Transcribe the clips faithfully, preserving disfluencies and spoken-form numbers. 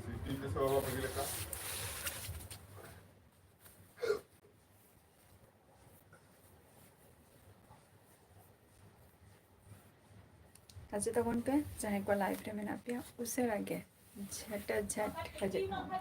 City ᱯᱮᱥᱮ ᱵᱟᱵᱟ ᱵᱷᱟᱹᱜᱤ ᱞᱮᱠᱟ᱾ ᱦᱤᱡᱩᱜ ᱛᱟᱵᱚᱱ ᱯᱮ, ᱡᱟᱦᱟᱸᱭ ᱠᱚ live ᱨᱮ ᱢᱮᱱᱟᱜ ᱯᱮᱭᱟ, ᱩᱥᱟᱹᱨᱟ ᱜᱮ ᱡᱷᱟᱴᱟ ᱡᱷᱟᱴ ᱦᱤᱡᱩᱜ ᱛᱟᱵᱚᱱ ᱯᱮ᱾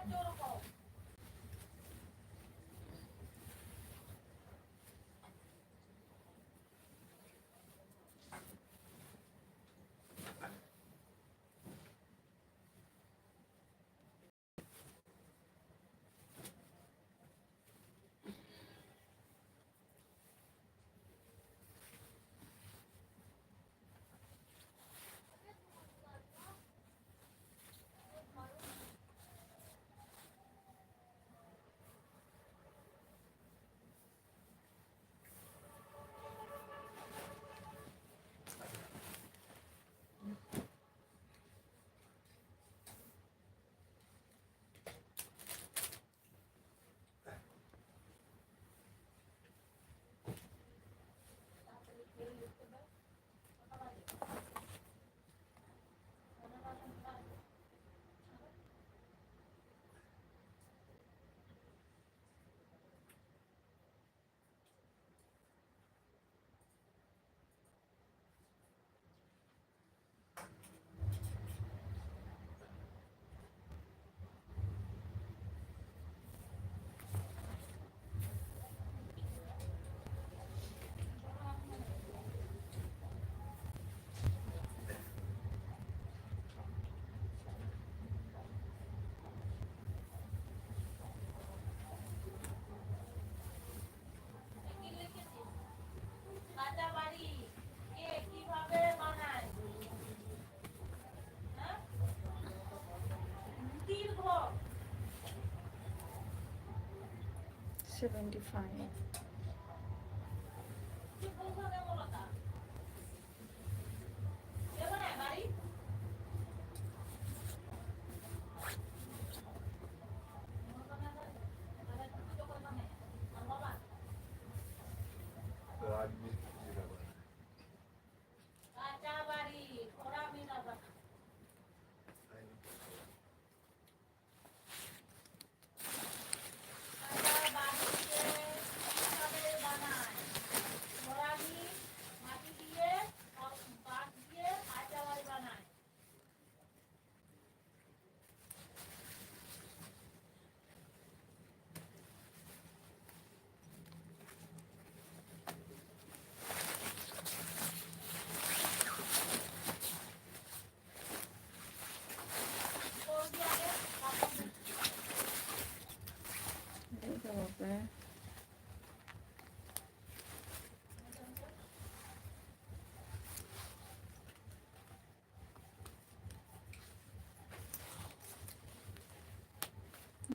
Seventy five.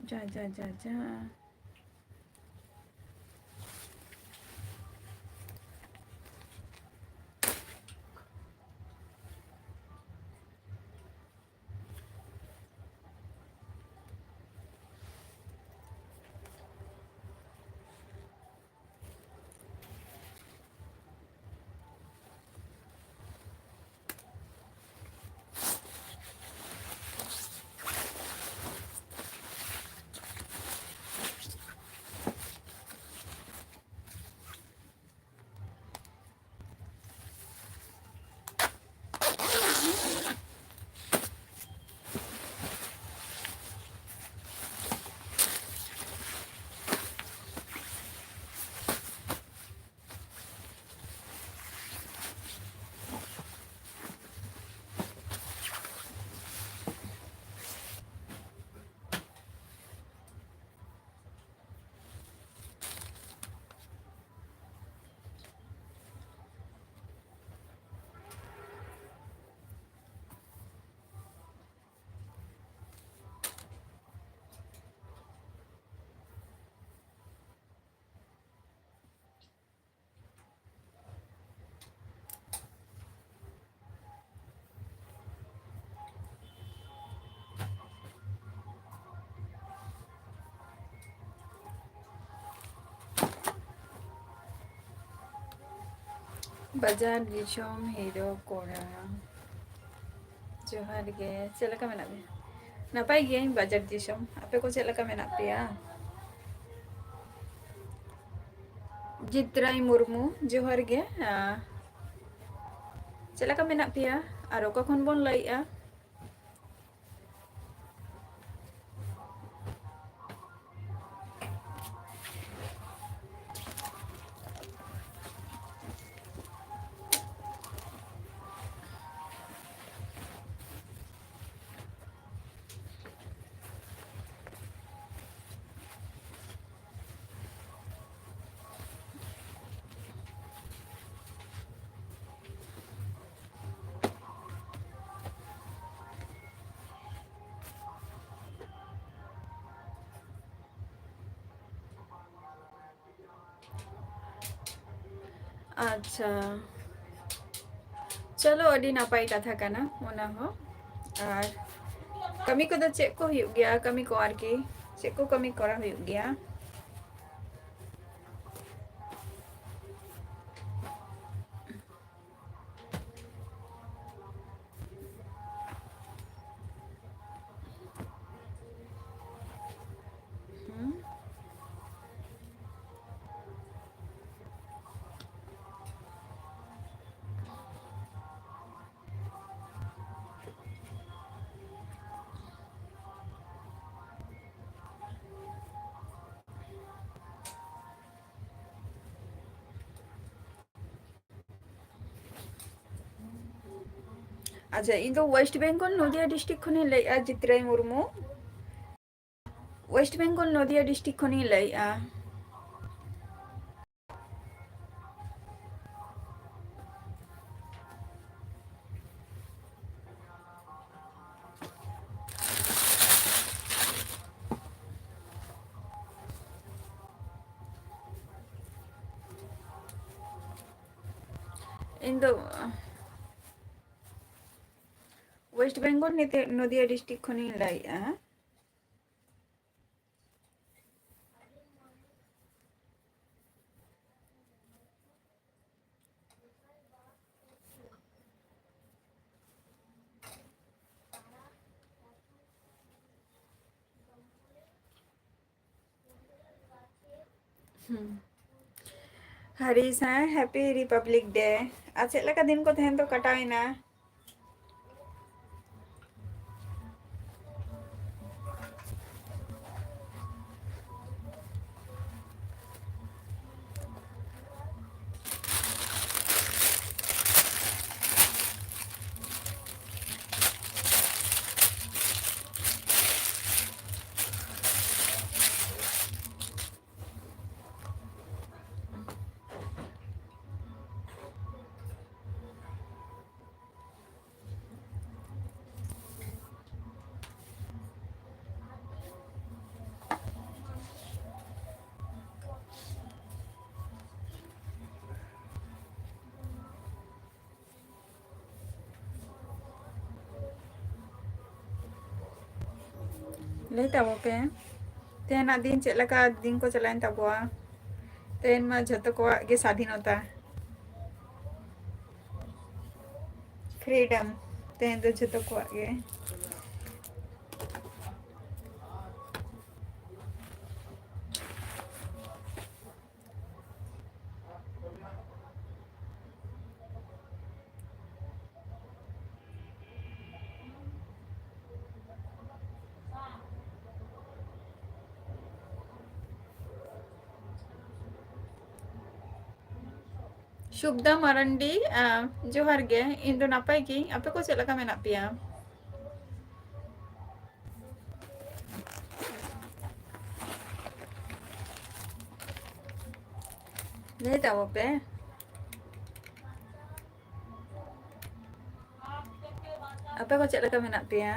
ᱡᱟ, ᱡᱟ, ᱡᱟ, ᱡᱟ᱾ ᱵᱟᱡᱟᱨ ᱫᱤᱥᱚᱢ ᱦᱤᱨᱳ ᱠᱚᱲᱟ᱾ ᱡᱚᱦᱟᱨ ᱜᱮ, ᱪᱮᱫ ᱞᱮᱠᱟ ᱢᱮᱱᱟᱜ ᱯᱮᱭᱟ? ᱱᱟᱯᱟᱭ ᱜᱤᱭᱟᱹᱧ ᱵᱟᱡᱟᱨ ᱫᱤᱥᱚᱢ, ᱟᱯᱮ ᱠᱚ ᱪᱮᱫ ᱞᱮᱠᱟ ᱢᱮᱱᱟᱜ ᱯᱮᱭᱟ? ᱡᱤᱛᱨᱟᱭ ᱢᱩᱨᱢᱩ, ᱡᱚᱦᱟᱨ ᱜᱮ᱾ ᱟᱸ, ᱪᱮᱫ ᱞᱮᱠᱟ ᱢᱮᱱᱟᱜ ᱯᱮᱭᱟ? ᱟᱨ ᱚᱠᱟ ᱠᱷᱚᱱ ᱵᱚᱱ ᱞᱟᱹᱭᱮᱜᱼᱟ? ᱟᱪᱪᱷᱟ, ᱪᱚᱞᱚ, ᱟᱹᱰᱤ ᱱᱟᱯᱟᱭ ᱠᱟᱛᱷᱟ ᱠᱟᱱᱟ ᱚᱱᱟ ᱦᱚᱸ᱾ ᱟᱨ ᱠᱟᱹᱢᱤ ᱠᱚᱫᱚ ᱪᱮᱫ ᱠᱚ ᱦᱩᱭᱩᱜ ᱜᱮᱭᱟ? ᱠᱟᱹᱢᱤ ᱠᱚ ᱟᱨᱠᱤ, ᱪᱮᱫ ᱠᱚ ᱠᱟᱹᱢᱤ ᱠᱚᱨᱟᱣ ᱦᱩᱭᱩᱜ ᱜᱮᱭᱟ? ᱦᱩᱸ᱾ ᱟᱪᱪᱷᱟ, ᱤᱧ ᱫᱚ West Bengal, ᱱᱚᱫᱤᱭᱟ district ᱠᱷᱚᱱᱤᱧ ᱞᱟᱹᱭᱮᱫᱼᱟ, ᱪᱤᱛᱨᱟᱭ ᱢᱩᱨᱢᱩ᱾ West Bengal, ᱱᱚᱫᱤᱭᱟ district ᱠᱷᱚᱱᱤᱧ ᱞᱟᱹᱭᱮᱫᱼᱟ᱾ ᱤᱧ ᱫᱚ West Bengal, ᱱᱤᱛᱚᱜ ᱱᱚᱫᱤᱭᱟ district ᱠᱷᱚᱱᱤᱧ ᱞᱟᱹᱭᱮᱫᱼᱟ᱾ ᱦᱩᱸ᱾ ᱦᱟᱨᱤᱥ, ᱦᱮᱸ, Happy Republic Day᱾ ᱟᱨ ᱪᱮᱫ ᱞᱮᱠᱟ ᱫᱤᱱ ᱠᱚ ᱛᱮᱦᱮᱧ ᱫᱚ ᱠᱟᱴᱟᱣ ᱮᱱᱟ? ᱞᱟᱹᱭ ᱛᱟᱵᱚ ᱯᱮ, ᱛᱮᱦᱮᱧᱟᱜ ᱫᱤᱱ ᱪᱮᱫ ᱞᱮᱠᱟ ᱫᱤᱱ ᱠᱚ ᱪᱟᱞᱟᱣᱮᱱ ᱛᱟᱵᱚᱣᱟ? ᱛᱮᱦᱮᱧ ᱢᱟ ᱡᱷᱚᱛᱚ ᱠᱚᱣᱟᱜ ᱜᱮ ᱥᱟᱫᱷᱤᱱᱚᱛᱟ, freedom᱾ ᱛᱮᱦᱮᱧ ᱫᱚ ᱡᱷᱚᱛᱚ ᱠᱚᱣᱟᱜ ᱜᱮ᱾ ᱥᱩᱠᱫᱟ ᱢᱟᱨᱟᱱᱰᱤ, ᱟᱸ, ᱡᱚᱦᱟᱨ ᱜᱮ᱾ ᱤᱧ ᱫᱚ ᱱᱟᱯᱟᱭ ᱜᱤᱧ, ᱟᱯᱮ ᱠᱚ ᱪᱮᱫ ᱞᱮᱠᱟ ᱢᱮᱱᱟᱜ ᱯᱮᱭᱟ? ᱞᱟᱹᱭ ᱛᱟᱵᱚ ᱯᱮ, ᱟᱯᱮ ᱠᱚ ᱪᱮᱫ ᱞᱮᱠᱟ ᱢᱮᱱᱟᱜ ᱯᱮᱭᱟ?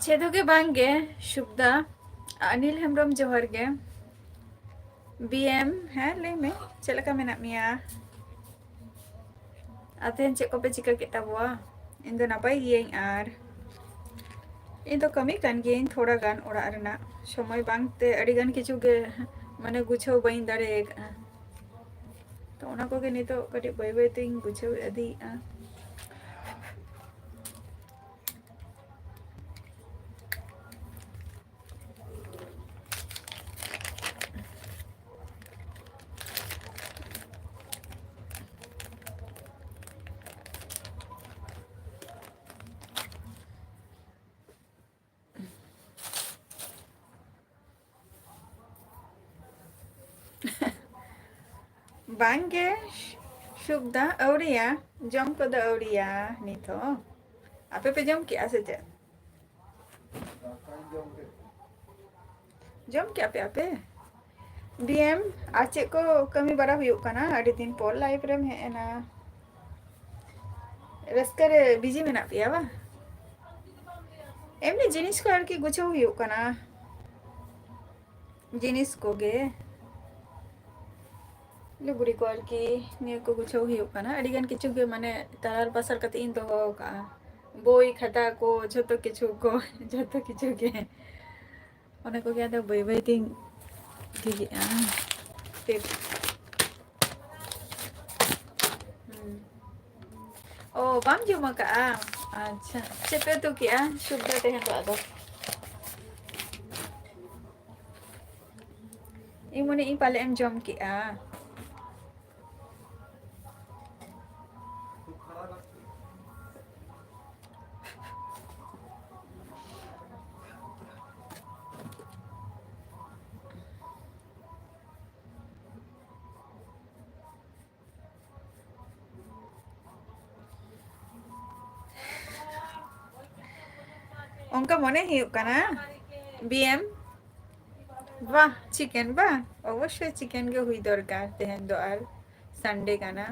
ᱪᱮᱫ ᱦᱚᱸ ᱜᱮ ᱵᱟᱝ ᱜᱮ, ᱥᱩᱠᱫᱟ᱾ ᱚᱱᱤᱞ ᱦᱮᱢᱵᱨᱚᱢ, ᱡᱚᱦᱟᱨ ᱜᱮ᱾ ᱵᱤ ᱮᱢ, ᱦᱮᱸ, ᱞᱟᱹᱭ ᱢᱮ, ᱪᱮᱫ ᱞᱮᱠᱟ ᱢᱮᱱᱟᱜ ᱢᱮᱭᱟ? ᱟᱨ ᱛᱮᱦᱮᱧ ᱪᱮᱫ ᱠᱚᱯᱮ ᱪᱤᱠᱟᱹ ᱠᱮᱫ ᱛᱟᱵᱚᱣᱟ? ᱤᱧ ᱫᱚ ᱱᱟᱯᱟᱭ ᱜᱤᱭᱟᱹᱧ, ᱟᱨ ᱤᱧ ᱫᱚ ᱠᱟᱹᱢᱤ ᱠᱟᱱ ᱜᱤᱭᱟᱹᱧ ᱛᱷᱚᱲᱟ ᱜᱟᱱ ᱚᱲᱟᱜ ᱨᱮᱱᱟᱜ᱾ ᱥᱚᱢᱚᱭ ᱵᱟᱝᱛᱮ ᱟᱹᱰᱤ ᱜᱟᱱ ᱠᱤᱪᱷᱩ ᱜᱮ, ᱢᱟᱱᱮ, ᱜᱩᱪᱷᱟᱹᱣ ᱵᱟᱹᱧ ᱫᱟᱲᱮ ᱟᱠᱟᱫᱼᱟ᱾ ᱛᱚ ᱚᱱᱟ ᱠᱚᱜᱮ ᱱᱤᱛᱚᱜ ᱠᱟᱹᱴᱤᱡ ᱵᱟᱹᱭ ᱵᱟᱹᱭ ᱛᱤᱧ ᱜᱩᱪᱷᱟᱹᱣ ᱤᱫᱤᱭᱮᱫᱼᱟ᱾ ᱵᱟᱝᱜᱮ, ᱥᱩᱠᱫᱟ, ᱟᱹᱣᱨᱤᱭᱟ᱾ ᱡᱚᱢ ᱠᱚᱫᱚ ᱟᱹᱣᱨᱤᱭᱟ ᱱᱤᱛ ᱦᱚᱸ᱾ ᱟᱯᱮ ᱯᱮ ᱡᱚᱢ ᱠᱮᱜᱼᱟ ᱥᱮ ᱪᱮᱫ? ᱫᱟᱠᱟᱧ ᱡᱚᱢ ᱠᱮᱫ᱾ ᱡᱚᱢ ᱠᱮᱜᱼᱟ ᱯᱮ ᱟᱯᱮ? ᱵᱤ ᱮᱢ, ᱟᱨ ᱪᱮᱫ ᱠᱚ ᱠᱟᱹᱢᱤ ᱵᱟᱲᱟ ᱦᱩᱭᱩᱜ ᱠᱟᱱᱟ? ᱟᱹᱰᱤ ᱫᱤᱱ ᱯᱚᱨ ᱞᱟᱭᱤᱵᱷ ᱨᱮᱢ ᱦᱮᱡ ᱮᱱᱟ᱾ ᱨᱟᱹᱥᱠᱟᱹ ᱨᱮ ᱵᱤᱡᱤ ᱢᱮᱱᱟᱜ ᱯᱮᱭᱟ ᱵᱟᱝ? ᱮᱢᱱᱤ ᱡᱤᱱᱤᱥ ᱠᱚ ᱟᱨᱠᱤ ᱜᱩᱪᱷᱟᱹᱣ ᱦᱩᱭᱩᱜ ᱠᱟᱱᱟ᱾ ᱡᱤᱱᱤᱥ ᱠᱚᱜᱮ, ᱞᱩᱜᱽᱲᱤ ᱠᱚ ᱟᱨᱠᱤ, ᱱᱤᱭᱟᱹ ᱠᱚ ᱜᱩᱪᱷᱟᱹᱣ ᱦᱩᱭᱩᱜ ᱠᱟᱱᱟ᱾ ᱟᱹᱰᱤ ᱜᱟᱱ ᱠᱤᱪᱷᱩ ᱜᱮ ᱢᱟᱱᱮ ᱛᱟᱨᱟᱨ ᱯᱟᱥᱟᱨ ᱠᱟᱛᱮ ᱤᱧ ᱫᱚᱦᱚ ᱟᱠᱟᱫᱼᱟ, ᱵᱳᱭ, ᱠᱷᱟᱛᱟ ᱠᱚ, ᱡᱷᱚᱛᱚ ᱠᱤᱪᱷᱩ ᱠᱚ, ᱡᱷᱚᱛᱚ ᱠᱤᱪᱷᱩ ᱜᱮ᱾ ᱚᱱᱟ ᱠᱚᱜᱮ ᱟᱫᱚ ᱵᱟᱹᱭ ᱵᱟᱹᱭ ᱛᱤᱧ ᱴᱷᱤᱠᱮᱜᱼᱟ᱾ ᱴᱤᱯ᱾ ᱦᱩᱸ᱾ ᱚ, ᱵᱟᱢ ᱡᱚᱢ ᱟᱠᱟᱫᱼᱟ? ᱟᱪᱪᱷᱟ, ᱪᱮᱫ ᱯᱮ ᱩᱛᱩ ᱠᱮᱜᱼᱟ ᱥᱩᱠ ᱫᱚ ᱛᱮᱦᱮᱧ ᱫᱚ ᱟᱫᱚ? ᱤᱧ ᱢᱚᱱᱮ ᱤᱧ ᱯᱟᱞᱮ ᱮᱢ ᱡᱚᱢ ᱠᱮᱜᱼᱟ᱾ ᱚᱱᱠᱟ ᱢᱚᱱᱮ ᱦᱩᱭᱩᱜ ᱠᱟᱱᱟ᱾ ᱵᱤ ᱮᱢ, ᱵᱟᱦ, ᱪᱤᱠᱮᱱ ᱵᱟᱦ, ᱚᱵᱚᱥᱥᱳᱭ ᱪᱤᱠᱮᱱ ᱜᱮ ᱦᱩᱭ ᱫᱚᱨᱠᱟᱨ, ᱛᱮᱦᱮᱧ ᱫᱚ ᱟᱨ ᱥᱟᱱᱰᱮ ᱠᱟᱱᱟ᱾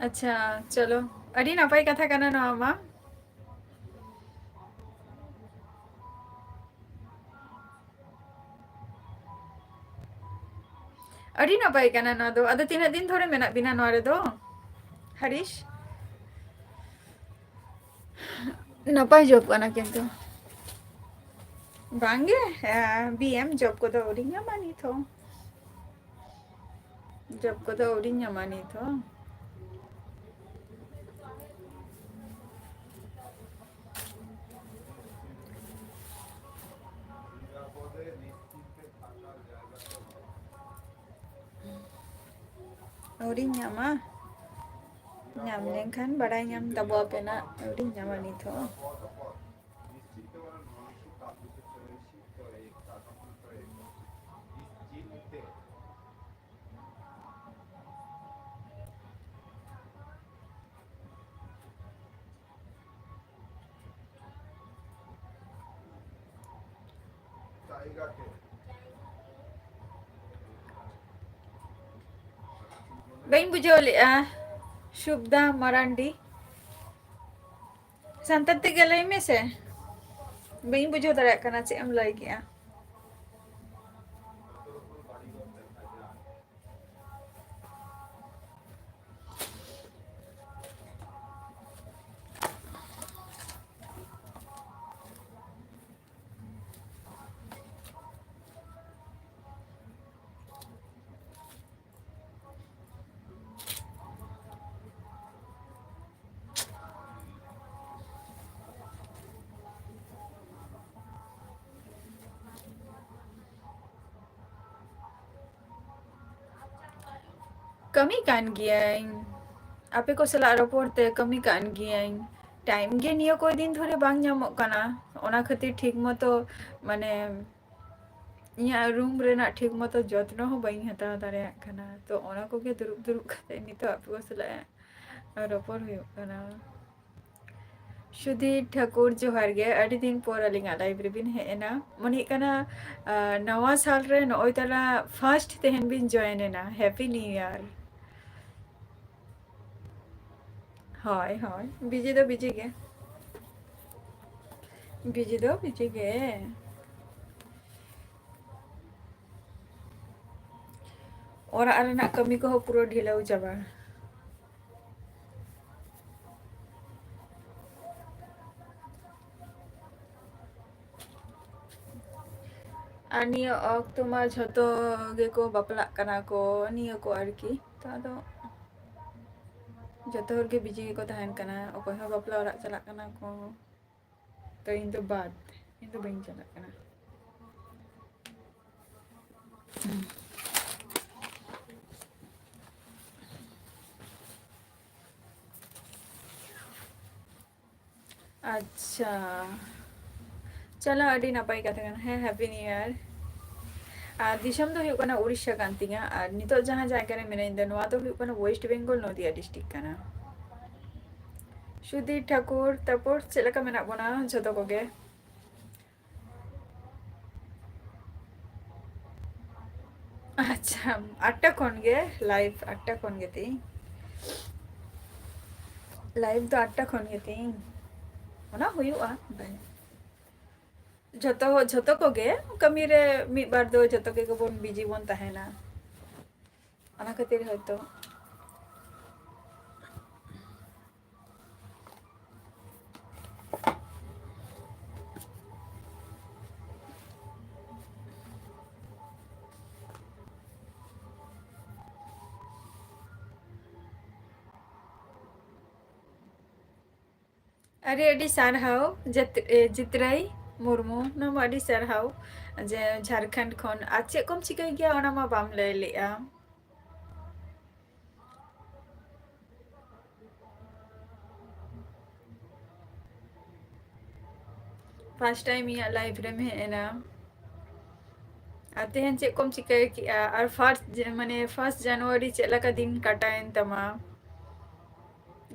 ᱟᱪᱪᱷᱟ, ᱪᱚᱞᱚ, ᱟᱹᱰᱤ ᱱᱟᱯᱟᱭ ᱠᱟᱛᱷᱟ ᱠᱟᱱᱟ ᱱᱚᱣᱟ ᱢᱟ᱾ ᱟᱹᱰᱤ ᱱᱟᱯᱟᱭ ᱠᱟᱱᱟ ᱱᱚᱣᱟ ᱫᱚ᱾ ᱟᱫᱚ ᱛᱤᱱᱟᱹᱜ ᱫᱤᱱ ᱫᱷᱚᱨᱮ ᱢᱮᱱᱟᱜ ᱵᱤᱱᱟ ᱱᱚᱣᱟ ᱨᱮᱫᱚ, ᱦᱟᱨᱤᱥ? ᱱᱟᱯᱟᱭ ᱡᱚᱵ ᱠᱟᱱᱟ ᱠᱤᱱᱛᱩ᱾ ᱵᱟᱝᱜᱮ, ᱵᱤ ᱮᱢ ᱡᱚᱵ ᱠᱚᱫᱚ ᱟᱹᱣᱨᱤᱧ ᱧᱟᱢᱟ ᱱᱤᱛ ᱦᱚᱸ᱾ ᱡᱚᱵ ᱠᱚᱫᱚ ᱟᱹᱣᱨᱤᱧ ᱧᱟᱢᱟ ᱱᱤᱛ ᱦᱚᱸ᱾ ᱟᱹᱣᱨᱤᱧ ᱧᱟᱢᱟ᱾ ᱧᱟᱢ ᱞᱮᱱᱠᱷᱟᱱ ᱵᱟᱲᱟᱭ ᱧᱟᱢ ᱛᱟᱵᱚ ᱟᱯᱮ ᱱᱟᱜ, ᱟᱹᱣᱨᱤᱧ ᱧᱟᱢᱟ ᱱᱤᱛ ᱦᱚᱸ᱾ ᱵᱟᱹᱧ ᱵᱩᱡᱷᱟᱹᱣ ᱞᱮᱜᱼᱟ, ᱥᱩᱵᱫᱟ ᱢᱟᱨᱟᱱᱰᱤ᱾ ᱥᱟᱱᱛᱟᱲ ᱛᱮᱜᱮ ᱞᱟᱹᱭ ᱢᱮᱥᱮ, ᱵᱟᱹᱧ ᱵᱩᱡᱷᱟᱹᱣ ᱫᱟᱲᱮᱭᱟᱜ ᱠᱟᱱᱟ ᱪᱮᱫ ᱮᱢ ᱞᱟᱹᱭ ᱠᱮᱜᱼᱟ᱾ ᱠᱟᱹᱢᱤ ᱠᱟᱱ ᱜᱤᱭᱟᱹᱧ, ᱟᱯᱮ ᱠᱚ ᱥᱟᱞᱟᱜ ᱨᱚᱯᱚᱲ ᱛᱮ ᱠᱟᱹᱢᱤ ᱠᱟᱱ ᱜᱤᱭᱟᱹᱧ᱾ ᱴᱟᱭᱤᱢ ᱜᱮ ᱱᱤᱭᱟᱹ ᱠᱚᱭ ᱫᱤᱱ ᱫᱷᱚᱨᱮ ᱵᱟᱝ ᱧᱟᱢᱚᱜ ᱠᱟᱱᱟ, ᱚᱱᱟ ᱠᱷᱟᱹᱛᱤᱨ ᱴᱷᱤᱠ ᱢᱚᱛᱚ, ᱢᱟᱱᱮ, ᱤᱧᱟᱹᱜ ᱨᱩᱢ ᱨᱮᱱᱟᱜ ᱴᱷᱤᱠ ᱢᱚᱛᱚ ᱡᱚᱛᱱᱚ ᱦᱚᱸ ᱵᱟᱹᱧ ᱦᱟᱛᱟᱣ ᱫᱟᱲᱮᱭᱟᱜ ᱠᱟᱱᱟ᱾ ᱛᱚ ᱚᱱᱟ ᱠᱚᱜᱮ ᱫᱩᱲᱩᱵ ᱫᱩᱲᱩᱵ ᱠᱟᱛᱮ ᱱᱤᱛᱚᱜ ᱟᱯᱮ ᱠᱚ ᱥᱟᱞᱟᱜ ᱨᱚᱯᱚᱲ ᱦᱩᱭᱩᱜ ᱠᱟᱱᱟ᱾ ᱥᱩᱫᱷᱤᱨ ᱴᱷᱟᱹᱠᱩᱨ, ᱡᱚᱦᱟᱨ ᱜᱮ, ᱟᱹᱰᱤ ᱫᱤᱱ ᱯᱚᱨ ᱟᱹᱞᱤᱧᱟᱜ ᱞᱟᱭᱤᱵᱷ ᱨᱮᱵᱤᱱ ᱦᱮᱡ ᱮᱱᱟ᱾ ᱢᱚᱱᱮ ᱦᱩᱭᱩᱜ ᱠᱟᱱᱟ, ᱟᱸ, ᱱᱟᱣᱟ ᱥᱟᱞ ᱨᱮ ᱱᱚᱜᱼᱚᱭ ᱛᱟᱨᱟ ᱯᱷᱟᱥᱴ ᱛᱮᱦᱮᱧ ᱵᱤᱱ ᱡᱚᱭᱮᱱ ᱮᱱᱟ᱾ Happy New year. ᱦᱳᱭ, ᱦᱳᱭ, ᱵᱤᱡᱤ ᱫᱚ ᱵᱤᱡᱤ ᱜᱮ, ᱵᱤᱡᱤ ᱫᱚ ᱵᱤᱡᱤ ᱜᱮ᱾ ᱚᱲᱟᱜ ᱨᱮᱱᱟᱜ ᱠᱟᱹᱢᱤ ᱠᱚᱦᱚᱸ ᱯᱩᱨᱟᱹ ᱰᱷᱤᱞᱟᱹᱣ ᱪᱟᱵᱟ᱾ ᱟᱨ ᱱᱤᱭᱟᱹ ᱚᱠᱛᱚ ᱢᱟ ᱡᱷᱚᱛᱚ ᱜᱮᱠᱚ ᱵᱟᱯᱞᱟᱜ ᱠᱟᱱᱟ ᱠᱚ, ᱱᱤᱭᱟᱹ ᱠᱚ ᱟᱨᱠᱤ᱾ ᱛᱚ ᱟᱫᱚ ᱡᱚᱛᱚ ᱦᱚᱲ ᱜᱮ ᱵᱤᱡᱤ ᱜᱮᱠᱚ ᱛᱟᱦᱮᱱ ᱠᱟᱱᱟ, ᱚᱠᱚᱭ ᱦᱚᱸ ᱵᱟᱯᱞᱟ ᱚᱲᱟᱜ ᱪᱟᱞᱟᱜ ᱠᱟᱱᱟ ᱠᱚ᱾ ᱛᱚ ᱤᱧ ᱫᱚ ᱵᱟᱫ, ᱤᱧ ᱫᱚ ᱵᱟᱹᱧ ᱪᱟᱞᱟᱜ ᱠᱟᱱᱟ᱾ ᱟᱪᱪᱷᱟ, ᱪᱚᱞᱚ, ᱟᱹᱰᱤ ᱱᱟᱯᱟᱭ ᱠᱟᱛᱷᱟ ᱠᱟᱱᱟ᱾ ᱦᱮᱸ, ᱦᱮᱯᱤ ᱱᱤᱭᱩ ᱤᱭᱟᱨ᱾ ᱟᱨ ᱫᱤᱥᱚᱢ ᱫᱚ ᱦᱩᱭᱩᱜ ᱠᱟᱱᱟ ᱩᱲᱤᱥᱥᱟ ᱠᱟᱱ ᱛᱤᱧᱟ, ᱟᱨ ᱱᱤᱛᱚᱜ ᱡᱟᱦᱟᱸ ᱡᱟᱭᱜᱟ ᱨᱮ ᱢᱤᱱᱟᱹᱧ ᱫᱚ, ᱱᱚᱣᱟ ᱫᱚ ᱦᱩᱭᱩᱜ ᱠᱟᱱᱟ ᱳᱭᱮᱥᱴ ᱵᱮᱝᱜᱚᱞ, ᱱᱚᱫᱤᱭᱟ ᱰᱤᱥᱴᱨᱤᱠᱴ ᱠᱟᱱᱟ᱾ ᱥᱩᱫᱷᱤᱨ ᱴᱷᱟᱠᱩᱨ, ᱛᱟᱨᱯᱚᱨ ᱪᱮᱫ ᱞᱮᱠᱟ ᱢᱮᱱᱟᱜ ᱵᱚᱱᱟ ᱡᱷᱚᱛᱚ ᱠᱚᱜᱮ? ᱟᱪᱪᱷᱟ, ᱟᱴᱴᱟ ᱠᱷᱚᱱ ᱜᱮ ᱞᱟᱭᱤᱵᱷ, ᱟᱴᱴᱟ ᱠᱷᱚᱱ ᱜᱮ ᱛᱤᱧ ᱞᱟᱭᱤᱵᱷ ᱫᱚ ᱟᱴᱴᱟ ᱠᱷᱚᱱ ᱜᱮ ᱛᱤᱧ᱾ ᱚᱱᱟ ᱦᱩᱭᱩᱜᱼᱟ, ᱡᱷᱚᱛᱚ, ᱡᱷᱚᱛᱚ ᱠᱚᱜᱮ ᱠᱟᱹᱢᱤ ᱨᱮ ᱢᱤᱫ ᱵᱟᱨ ᱫᱚ ᱡᱷᱚᱛᱚ ᱜᱮ ᱵᱚᱱ ᱵᱤᱡᱤ ᱵᱚᱱ ᱛᱟᱦᱮᱱᱟ, ᱚᱱᱟ ᱠᱷᱟᱹᱛᱤᱨ ᱦᱚᱭᱛᱚ᱾ ᱟᱹᱰᱤ ᱟᱹᱰᱤ ᱥᱟᱨᱦᱟᱣ ᱡᱟᱛ-, ᱮ, ᱡᱤᱛᱨᱟᱹᱭ ᱢᱩᱨᱢᱩ, ᱱᱚᱣᱟ ᱢᱟ ᱟᱹᱰᱤ ᱥᱟᱨᱦᱟᱣ ᱡᱮ ᱡᱷᱟᱲᱠᱷᱚᱸᱰ ᱠᱷᱚᱱ᱾ ᱟᱨ ᱪᱮᱫ ᱠᱚᱢ ᱪᱤᱠᱟᱹᱭ ᱜᱮᱭᱟ, ᱚᱱᱟ ᱢᱟ ᱵᱟᱢ ᱞᱟᱹᱭ ᱞᱮᱜᱼᱟ᱾ ᱯᱷᱟᱥᱴ ᱴᱟᱭᱤᱢ ᱤᱧᱟᱹᱜ ᱞᱟᱭᱤᱵᱷ ᱨᱮᱢ ᱦᱮᱡ ᱮᱱᱟ᱾ ᱟᱨ ᱛᱮᱦᱮᱧ ᱪᱮᱫ ᱠᱚᱢ ᱪᱤᱠᱟᱹ ᱠᱮᱜᱼᱟ? ᱟᱨ ᱯᱷᱟᱥᱴ ᱡᱮ-, ᱢᱟᱱᱮ, ᱯᱷᱟᱥᱴ ᱡᱟᱱᱩᱣᱟᱨᱤ ᱪᱮᱫ ᱞᱮᱠᱟ ᱫᱤᱱ ᱠᱟᱴᱟᱣᱮᱱ ᱛᱟᱢᱟ?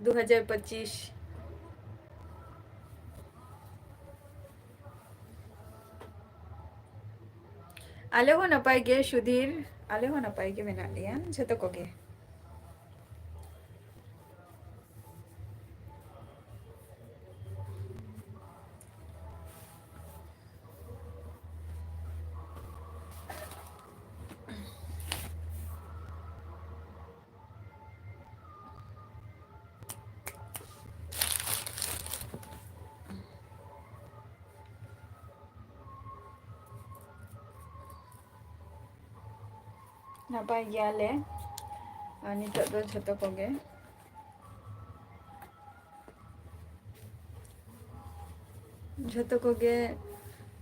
ᱫᱩ ᱦᱟᱡᱟᱨ ᱯᱚᱸᱪᱤᱥ᱾ ᱟᱞᱮ ᱦᱚᱸ ᱱᱟᱯᱟᱭ ᱜᱮ, ᱥᱩᱫᱷᱤᱨ᱾ ᱟᱞᱮ ᱦᱚᱸ ᱱᱟᱯᱟᱭ ᱜᱮ ᱢᱮᱱᱟᱜ ᱞᱮᱭᱟ ᱡᱷᱚᱛᱚ ᱠᱚᱜᱮ᱾ ᱱᱟᱯᱟᱭ ᱜᱮᱭᱟᱞᱮ, ᱟᱨ ᱱᱤᱛᱚᱜ ᱫᱚ ᱡᱷᱚᱛᱚ ᱠᱚᱜᱮ, ᱡᱷᱚᱛᱚ ᱠᱚᱜᱮ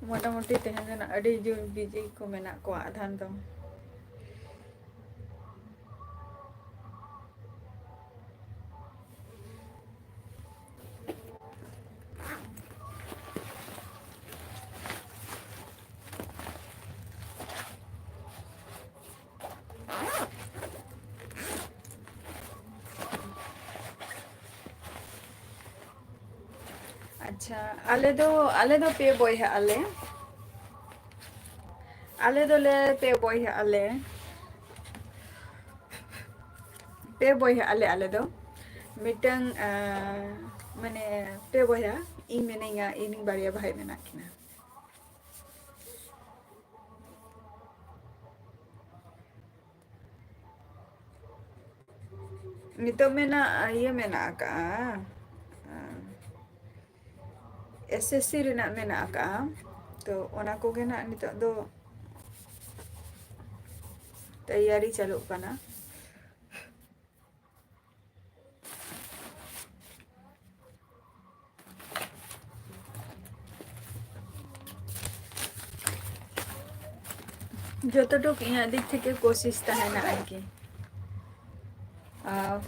ᱢᱚᱴᱟᱢᱩᱴᱤ ᱛᱮᱦᱮᱧ ᱫᱚ ᱱᱟᱜ ᱟᱹᱰᱤ ᱡᱳᱨ ᱵᱤᱡᱤ ᱠᱚ ᱢᱮᱱᱟᱜ ᱠᱚᱣᱟ ᱟᱫᱷᱟᱱ ᱫᱚ᱾ ᱟᱪᱪᱷᱟ, ᱟᱞᱮ ᱫᱚ, ᱟᱞᱮ ᱫᱚ ᱯᱮ ᱵᱚᱭᱦᱟᱜ ᱟᱞᱮ᱾ ᱟᱞᱮ ᱫᱚᱞᱮ ᱯᱮ ᱵᱚᱭᱦᱟᱜ ᱟᱞᱮ᱾ ᱯᱮ ᱵᱚᱭᱦᱟᱜ ᱟᱞᱮ, ᱟᱞᱮ ᱫᱚ᱾ ᱢᱤᱫᱴᱟᱝ, ᱟᱸ, ᱢᱟᱱᱮ, ᱯᱮ ᱵᱚᱭᱦᱟ, ᱤᱧ ᱢᱮᱱᱟᱹᱧᱟ, ᱤᱧ ᱵᱟᱨᱭᱟ ᱵᱷᱟᱭ ᱢᱮᱱᱟᱜ ᱠᱤᱱᱟ᱾ ᱱᱤᱛᱚᱜ ᱢᱮᱱᱟᱜ, ᱤᱭᱟᱹ ᱢᱮᱱᱟᱜ ᱟᱠᱟᱜᱼᱟ, ᱮᱥ ᱮᱥ ᱥᱤ ᱨᱮᱱᱟᱜ ᱢᱮᱱᱟᱜ ᱟᱠᱟᱜᱼᱟ᱾ ᱛᱚ, ᱚᱱᱟ ᱠᱚᱜᱮ ᱱᱟᱜ ᱱᱤᱛᱚᱜ ᱫᱚ ᱛᱮᱭᱟᱨᱤ ᱪᱟᱹᱞᱩᱜ ᱠᱟᱱᱟ᱾ ᱡᱚᱛᱚᱴᱩᱠ ᱤᱧᱟᱹᱜ ᱫᱤᱠ ᱛᱷᱮᱠᱮ ᱠᱳᱥᱤᱥ ᱛᱟᱦᱮᱱᱟ ᱟᱨᱠᱤ᱾ ᱟᱨ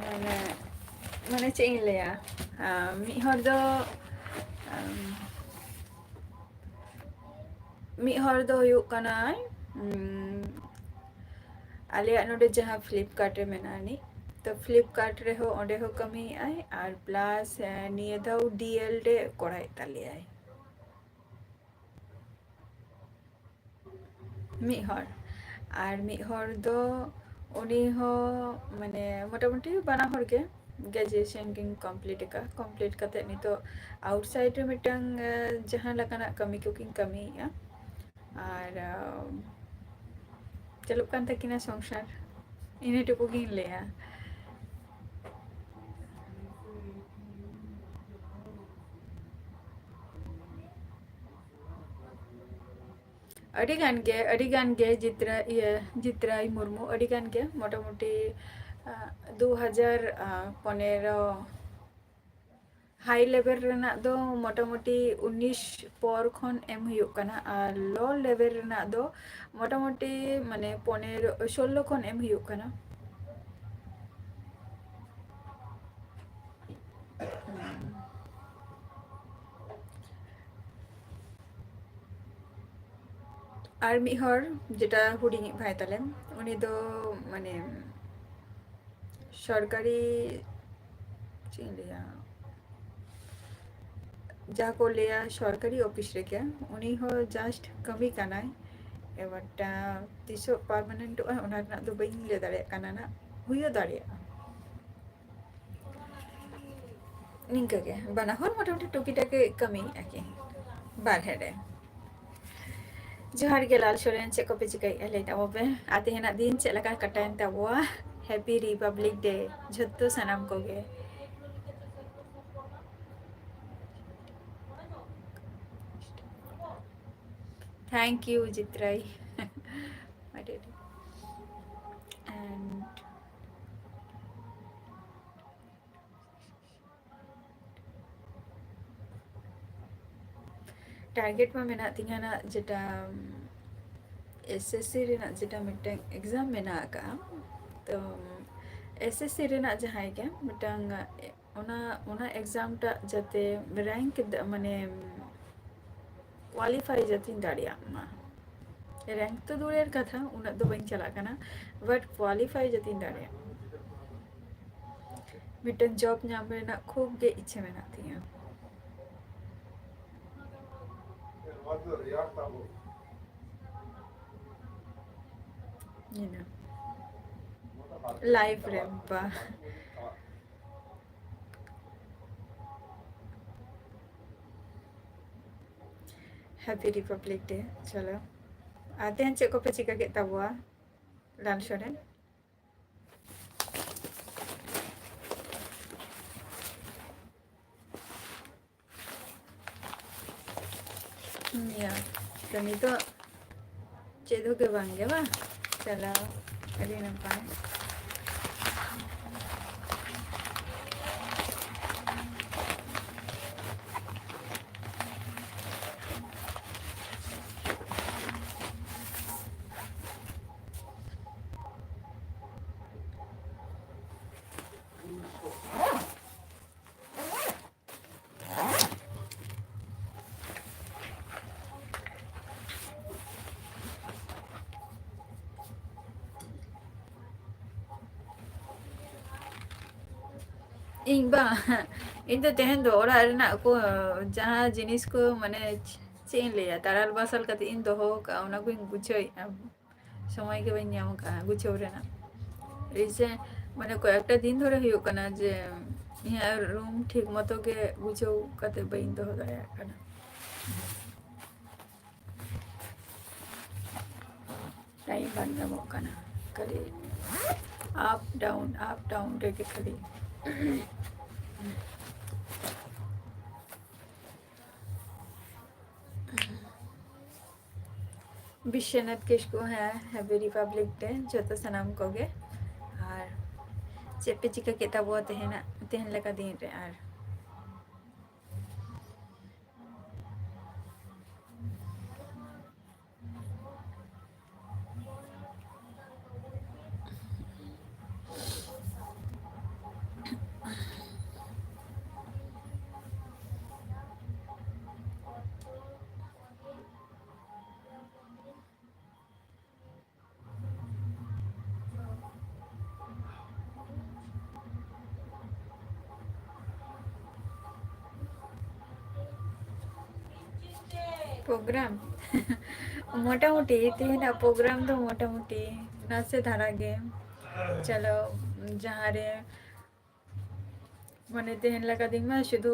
ᱢᱟᱱᱮ, ᱢᱟᱱᱮ ᱪᱮᱫ ᱤᱧ ᱞᱟᱹᱭᱟ, ᱟᱨ ᱢᱤᱫ ᱦᱚᱲ ᱫᱚ, ᱟᱢ, ᱢᱤᱫ ᱦᱚᱲ ᱫᱚ ᱦᱩᱭᱩᱜ ᱠᱟᱱᱟᱭ, ᱩᱢ, ᱟᱞᱮᱭᱟᱜ ᱱᱚᱰᱮ ᱡᱟᱦᱟᱸ Flipkart ᱨᱮ ᱢᱮᱱᱟᱜ ᱟᱹᱱᱤᱡ, ᱛᱚ Flipkart ᱨᱮᱦᱚᱸ, ᱚᱸᱰᱮ ᱦᱚᱸ ᱠᱟᱹᱢᱤᱭᱮᱫ ᱟᱭ, ᱟᱨ plus, ᱮ, ᱱᱤᱭᱟᱹ ᱫᱷᱟᱣ D.El.Ed ᱮ ᱠᱚᱨᱟᱣᱮᱫ ᱛᱟᱞᱮᱭᱟᱭ᱾ ᱢᱤᱫ ᱦᱚᱲ᱾ ᱟᱨ ᱢᱤᱫ ᱦᱚᱲ ᱫᱚ, ᱩᱱᱤ ᱦᱚᱸ, ᱢᱟᱱᱮ, ᱢᱚᱴᱟᱢᱩᱴᱤ ᱵᱟᱱᱟ ᱦᱚᱲ ᱜᱮ graduation ᱠᱤᱱ complete ᱟᱠᱟᱫ᱾ Complete ᱠᱟᱛᱮᱫ ᱱᱤᱛᱚᱜ outside ᱨᱮ ᱢᱤᱫᱴᱟᱝ, ᱮ, ᱡᱟᱦᱟᱸ ᱞᱮᱠᱟᱱᱟᱜ ᱠᱟᱹᱢᱤ ᱠᱚᱠᱤᱱ ᱠᱟᱹᱢᱤᱭᱮᱫᱼᱟ᱾ ᱟᱨ, ᱮ, ᱪᱟᱹᱞᱩᱜ ᱠᱟᱱ ᱛᱟᱹᱠᱤᱱᱟ ᱥᱚᱝᱥᱟᱨ᱾ ᱤᱱᱟᱹ ᱴᱩᱠᱩ ᱜᱤᱧ ᱞᱟᱹᱭᱟ᱾ ᱟᱹᱰᱤ ᱜᱟᱱ ᱜᱮ, ᱟᱹᱰᱤ ᱜᱟᱱ ᱜᱮ ᱡᱤᱛᱨᱟ, ᱤᱭᱟᱹ, ᱡᱤᱛᱨᱟᱭ ᱢᱩᱨᱢᱩ, ᱟᱹᱰᱤ ᱜᱟᱱ ᱜᱮ, ᱢᱚᱴᱟᱢᱩᱴᱤ, ᱟᱸ, ᱫᱩ ᱦᱟᱡᱟᱨ ᱯᱚᱱᱮᱨᱚ high level ᱨᱮᱱᱟᱜ ᱫᱚ ᱢᱚᱴᱟᱢᱩᱴᱤ ᱩᱱᱤᱥ ᱯᱚᱨ ᱠᱷᱚᱱ ᱮᱢ ᱦᱩᱭᱩᱜ ᱠᱟᱱᱟ, ᱟᱨ low level ᱨᱮᱱᱟᱜ ᱫᱚ ᱢᱚᱴᱟᱢᱩᱴᱤ, ᱢᱟᱱᱮ, ᱯᱚᱱᱮᱨᱚ, ᱥᱳᱞᱞᱳ ᱠᱷᱚᱱ ᱮᱢ ᱦᱩᱭᱩᱜ ᱠᱟᱱᱟ᱾ ᱟᱨ ᱢᱤᱫ ᱦᱚᱲ, ᱡᱮᱴᱟ ᱦᱩᱰᱤᱧᱤᱡ ᱵᱷᱟᱭ ᱛᱟᱞᱮ, ᱩᱱᱤ ᱫᱚ, ᱢᱟᱱᱮ, ᱥᱚᱨᱠᱟᱨᱤ ᱪᱮᱫ ᱤᱧ ᱞᱟᱹᱭᱟ, ᱡᱟᱦᱟᱸ ᱠᱚ ᱞᱟᱹᱭᱟ ᱥᱚᱨᱠᱟᱨᱤ ᱚᱯᱷᱤᱥ ᱨᱮᱜᱮ, ᱩᱱᱤ ᱦᱚᱸ just ᱠᱟᱹᱢᱤ ᱠᱟᱱᱟᱭ᱾ ᱮᱵᱟᱨ ᱛᱤᱥᱚᱜ ᱯᱟᱨᱢᱟᱱᱮᱱᱴᱚᱜᱼᱟ, ᱚᱱᱟ ᱨᱮᱱᱟᱜ ᱫᱚ ᱵᱟᱹᱧ ᱞᱟᱹᱭ ᱫᱟᱲᱮᱭᱟᱜ ᱠᱟᱱᱟ ᱱᱟᱜ, ᱦᱩᱭ ᱦᱚᱸ ᱫᱟᱲᱮᱭᱟᱜᱼᱟ᱾ ᱱᱤᱝᱠᱟᱹ ᱜᱮ ᱵᱟᱱᱟ ᱦᱚᱲ ᱢᱚᱴᱟᱢᱩᱴᱤ ᱴᱩᱠᱤ ᱴᱟᱠᱤ ᱠᱟᱹᱢᱤᱭᱮᱫᱼᱟ ᱠᱤᱱ ᱵᱟᱨᱦᱮ ᱨᱮ᱾ ᱡᱚᱦᱟᱨ ᱜᱮ ᱞᱟᱞ ᱥᱚᱨᱮᱱ, ᱪᱮᱫ ᱠᱚᱯᱮ ᱪᱤᱠᱟᱹᱭᱮᱫᱼᱟ ᱞᱟᱹᱭ ᱛᱟᱵᱚ ᱯᱮ? ᱟᱨ ᱛᱮᱦᱮᱧᱟᱜ ᱫᱤᱱ ᱪᱮᱫ ᱞᱮᱠᱟ ᱠᱟᱴᱟᱭᱮᱱ ᱛᱟᱵᱚᱣᱟ? Happy Republic Day ᱡᱷᱚᱛᱚ ᱥᱟᱱᱟᱢ ᱠᱚᱜᱮ᱾ Thank you ᱡᱤᱛᱨᱟᱭ᱾ And target ᱢᱟ ᱢᱮᱱᱟᱜ ᱛᱤᱧᱟᱹ ᱱᱟᱜ, ᱡᱮᱴᱟ S S C ᱨᱮᱱᱟᱜ ᱡᱮᱴᱟ ᱢᱤᱫᱴᱟᱝ exam ᱢᱮᱱᱟᱜ ᱟᱠᱟᱫᱼᱟ, ᱛᱚ S S C ᱨᱮᱱᱟᱜ ᱡᱟᱦᱟᱸᱭ ᱜᱮ ᱢᱤᱫᱴᱟᱝ ᱚᱱᱟ, ᱚᱱᱟ exam ᱴᱟᱜ ᱡᱟᱛᱮ rank ᱫᱟ-, ᱢᱟᱱᱮ qualify ᱡᱟᱛᱮᱧ ᱫᱟᱲᱮᱭᱟᱜ ᱢᱟ᱾ Rank ᱛᱚ ᱫᱩᱨᱮᱨ ᱠᱟᱛᱷᱟ, ᱩᱱᱟᱹᱜ ᱫᱚ ᱵᱟᱹᱧ ᱪᱟᱞᱟᱜ ᱠᱟᱱᱟ, but qualify ᱡᱟᱛᱮᱧ ᱫᱟᱲᱮᱭᱟᱜ ᱢᱟ᱾ ᱢᱤᱫᱴᱮᱱ job ᱧᱟᱢ ᱨᱮᱱᱟᱜ ᱠᱷᱩᱵ ᱜᱮ ᱤᱪᱪᱷᱟᱹ ᱢᱮᱱᱟᱜ ᱛᱤᱧᱟᱹ᱾ ᱤᱱᱟᱹ life ᱨᱮ ᱵᱟ᱾ Happy Republic Day᱾ ᱪᱚᱞᱚ, ᱟᱨ ᱛᱮᱦᱮᱧ ᱪᱮᱫ ᱠᱚᱯᱮ ᱪᱤᱠᱟᱹ ᱠᱮᱫ ᱛᱟᱵᱚᱣᱟ ᱞᱟᱞ ᱥᱚᱨᱮᱱ? ᱤᱭᱟᱹ, ᱠᱟᱹᱢᱤ ᱫᱚ ᱪᱮᱫ ᱦᱚᱸ ᱜᱮ ᱵᱟᱝ ᱜᱮ ᱵᱟᱝ? ᱪᱟᱞᱟᱣ, ᱟᱹᱰᱤ ᱱᱟᱯᱟᱭ᱾ ᱤᱧ ᱵᱟᱝ, ᱤᱧ ᱫᱚ ᱛᱮᱦᱮᱧ ᱫᱚ ᱚᱲᱟᱜ ᱨᱮᱱᱟᱜ ᱠᱚ ᱡᱟᱦᱟᱸ ᱡᱤᱱᱤᱥ ᱠᱚ, ᱢᱟᱱᱮ, ᱪᱮᱫ ᱤᱧ ᱞᱟᱹᱭᱟ, ᱛᱟᱨᱟᱞ ᱵᱟᱥᱟᱞ ᱠᱟᱛᱮ ᱤᱧ ᱫᱚᱦᱚ ᱟᱠᱟᱫᱼᱟ, ᱚᱱᱟ ᱠᱚᱧ ᱜᱩᱪᱷᱟᱹᱣᱮᱫᱼᱟ᱾ ᱥᱚᱢᱚᱭ ᱜᱮ ᱵᱟᱹᱧ ᱧᱟᱢ ᱟᱠᱟᱫᱼᱟ ᱜᱩᱪᱷᱟᱹᱣ ᱨᱮᱱᱟᱜ᱾ ᱮᱭ ᱡᱮ, ᱢᱟᱱᱮ, ᱠᱚᱭᱮᱠᱴᱟ ᱫᱤᱱ ᱫᱷᱚᱨᱮ ᱦᱩᱭᱩᱜ ᱠᱟᱱᱟ ᱡᱮ ᱤᱧᱟᱹᱜ ᱨᱩᱢ ᱴᱷᱤᱠ ᱢᱚᱛᱚ ᱜᱮ ᱜᱩᱪᱷᱟᱹᱣ ᱠᱟᱛᱮ ᱵᱟᱹᱧ ᱫᱚᱦᱚ ᱫᱟᱲᱮᱭᱟᱜ ᱠᱟᱱᱟ᱾ ᱴᱟᱭᱤᱢ ᱵᱟᱝ ᱧᱟᱢᱚᱜ ᱠᱟᱱᱟ, ᱠᱷᱟᱹᱞᱤ ᱟᱯ ᱰᱟᱣᱩᱱ, ᱟᱯ ᱰᱟᱣᱩᱱ ᱨᱮᱜᱮ ᱠᱷᱟᱹᱞᱤ᱾ ᱵᱤᱥᱥᱚᱱᱟᱛᱷ ᱠᱤᱥᱠᱩ, ᱦᱮᱸ, ᱦᱮᱯᱤ ᱨᱤᱯᱟᱵᱽᱞᱤᱠ ᱰᱮ ᱡᱚᱛᱚ ᱥᱟᱱᱟᱢ ᱠᱚᱜᱮ᱾ ᱟᱨ ᱪᱮᱫ ᱯᱮ ᱪᱤᱠᱟᱹ ᱠᱮᱫ ᱛᱟᱵᱚᱣᱟ ᱛᱮᱦᱮᱧᱟᱜ, ᱛᱮᱦᱮᱧ ᱞᱮᱠᱟ ᱫᱤᱱ ᱨᱮ? ᱟᱨ ᱯᱨᱳᱜᱨᱟᱢ ᱢᱚᱴᱟᱢᱩᱴᱤ ᱛᱮᱦᱮᱧᱟᱜ ᱯᱨᱳᱜᱨᱟᱢ ᱫᱚ ᱢᱚᱴᱟᱢᱩᱴᱤ ᱱᱟᱥᱮ ᱫᱷᱟᱨᱟ ᱜᱮ᱾ ᱪᱚᱞᱚ, ᱡᱟᱦᱟᱸ ᱨᱮ, ᱢᱟᱱᱮ, ᱛᱮᱦᱮᱧ ᱞᱮᱠᱟ ᱫᱤᱱ ᱢᱟ ᱥᱩᱫᱷᱩ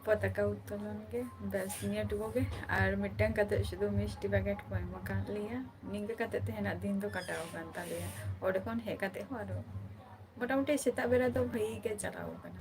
ᱯᱚᱛᱟᱠᱟ ᱩᱛᱛᱳᱞᱚᱱ ᱜᱮ, ᱵᱮᱥ, ᱱᱤᱭᱟᱹ ᱴᱩᱠᱩ ᱜᱮ᱾ ᱟᱨ ᱢᱤᱫᱴᱟᱝ ᱠᱟᱛᱮ ᱥᱩᱫᱷᱩ ᱢᱤᱥᱴᱤ ᱯᱮᱠᱮᱴ ᱠᱚ ᱮᱢ ᱟᱠᱟᱫ ᱞᱮᱭᱟ᱾ ᱱᱤᱝᱠᱟᱹ ᱠᱟᱛᱮ ᱛᱮᱦᱮᱧᱟᱜ ᱫᱤᱱ ᱫᱚ ᱠᱟᱴᱟᱣ ᱟᱠᱟᱱ ᱛᱟᱞᱮᱭᱟ᱾ ᱚᱸᱰᱮ ᱠᱷᱚᱱ ᱦᱮᱡ ᱠᱟᱛᱮ ᱦᱚᱸ ᱟᱨᱚ ᱢᱚᱴᱟᱢᱩᱴᱤ ᱥᱮᱛᱟᱜ ᱵᱮᱲᱟ ᱫᱚ ᱵᱷᱟᱹᱜᱤ ᱜᱮ ᱪᱟᱞᱟᱣ ᱟᱠᱟᱱᱟ᱾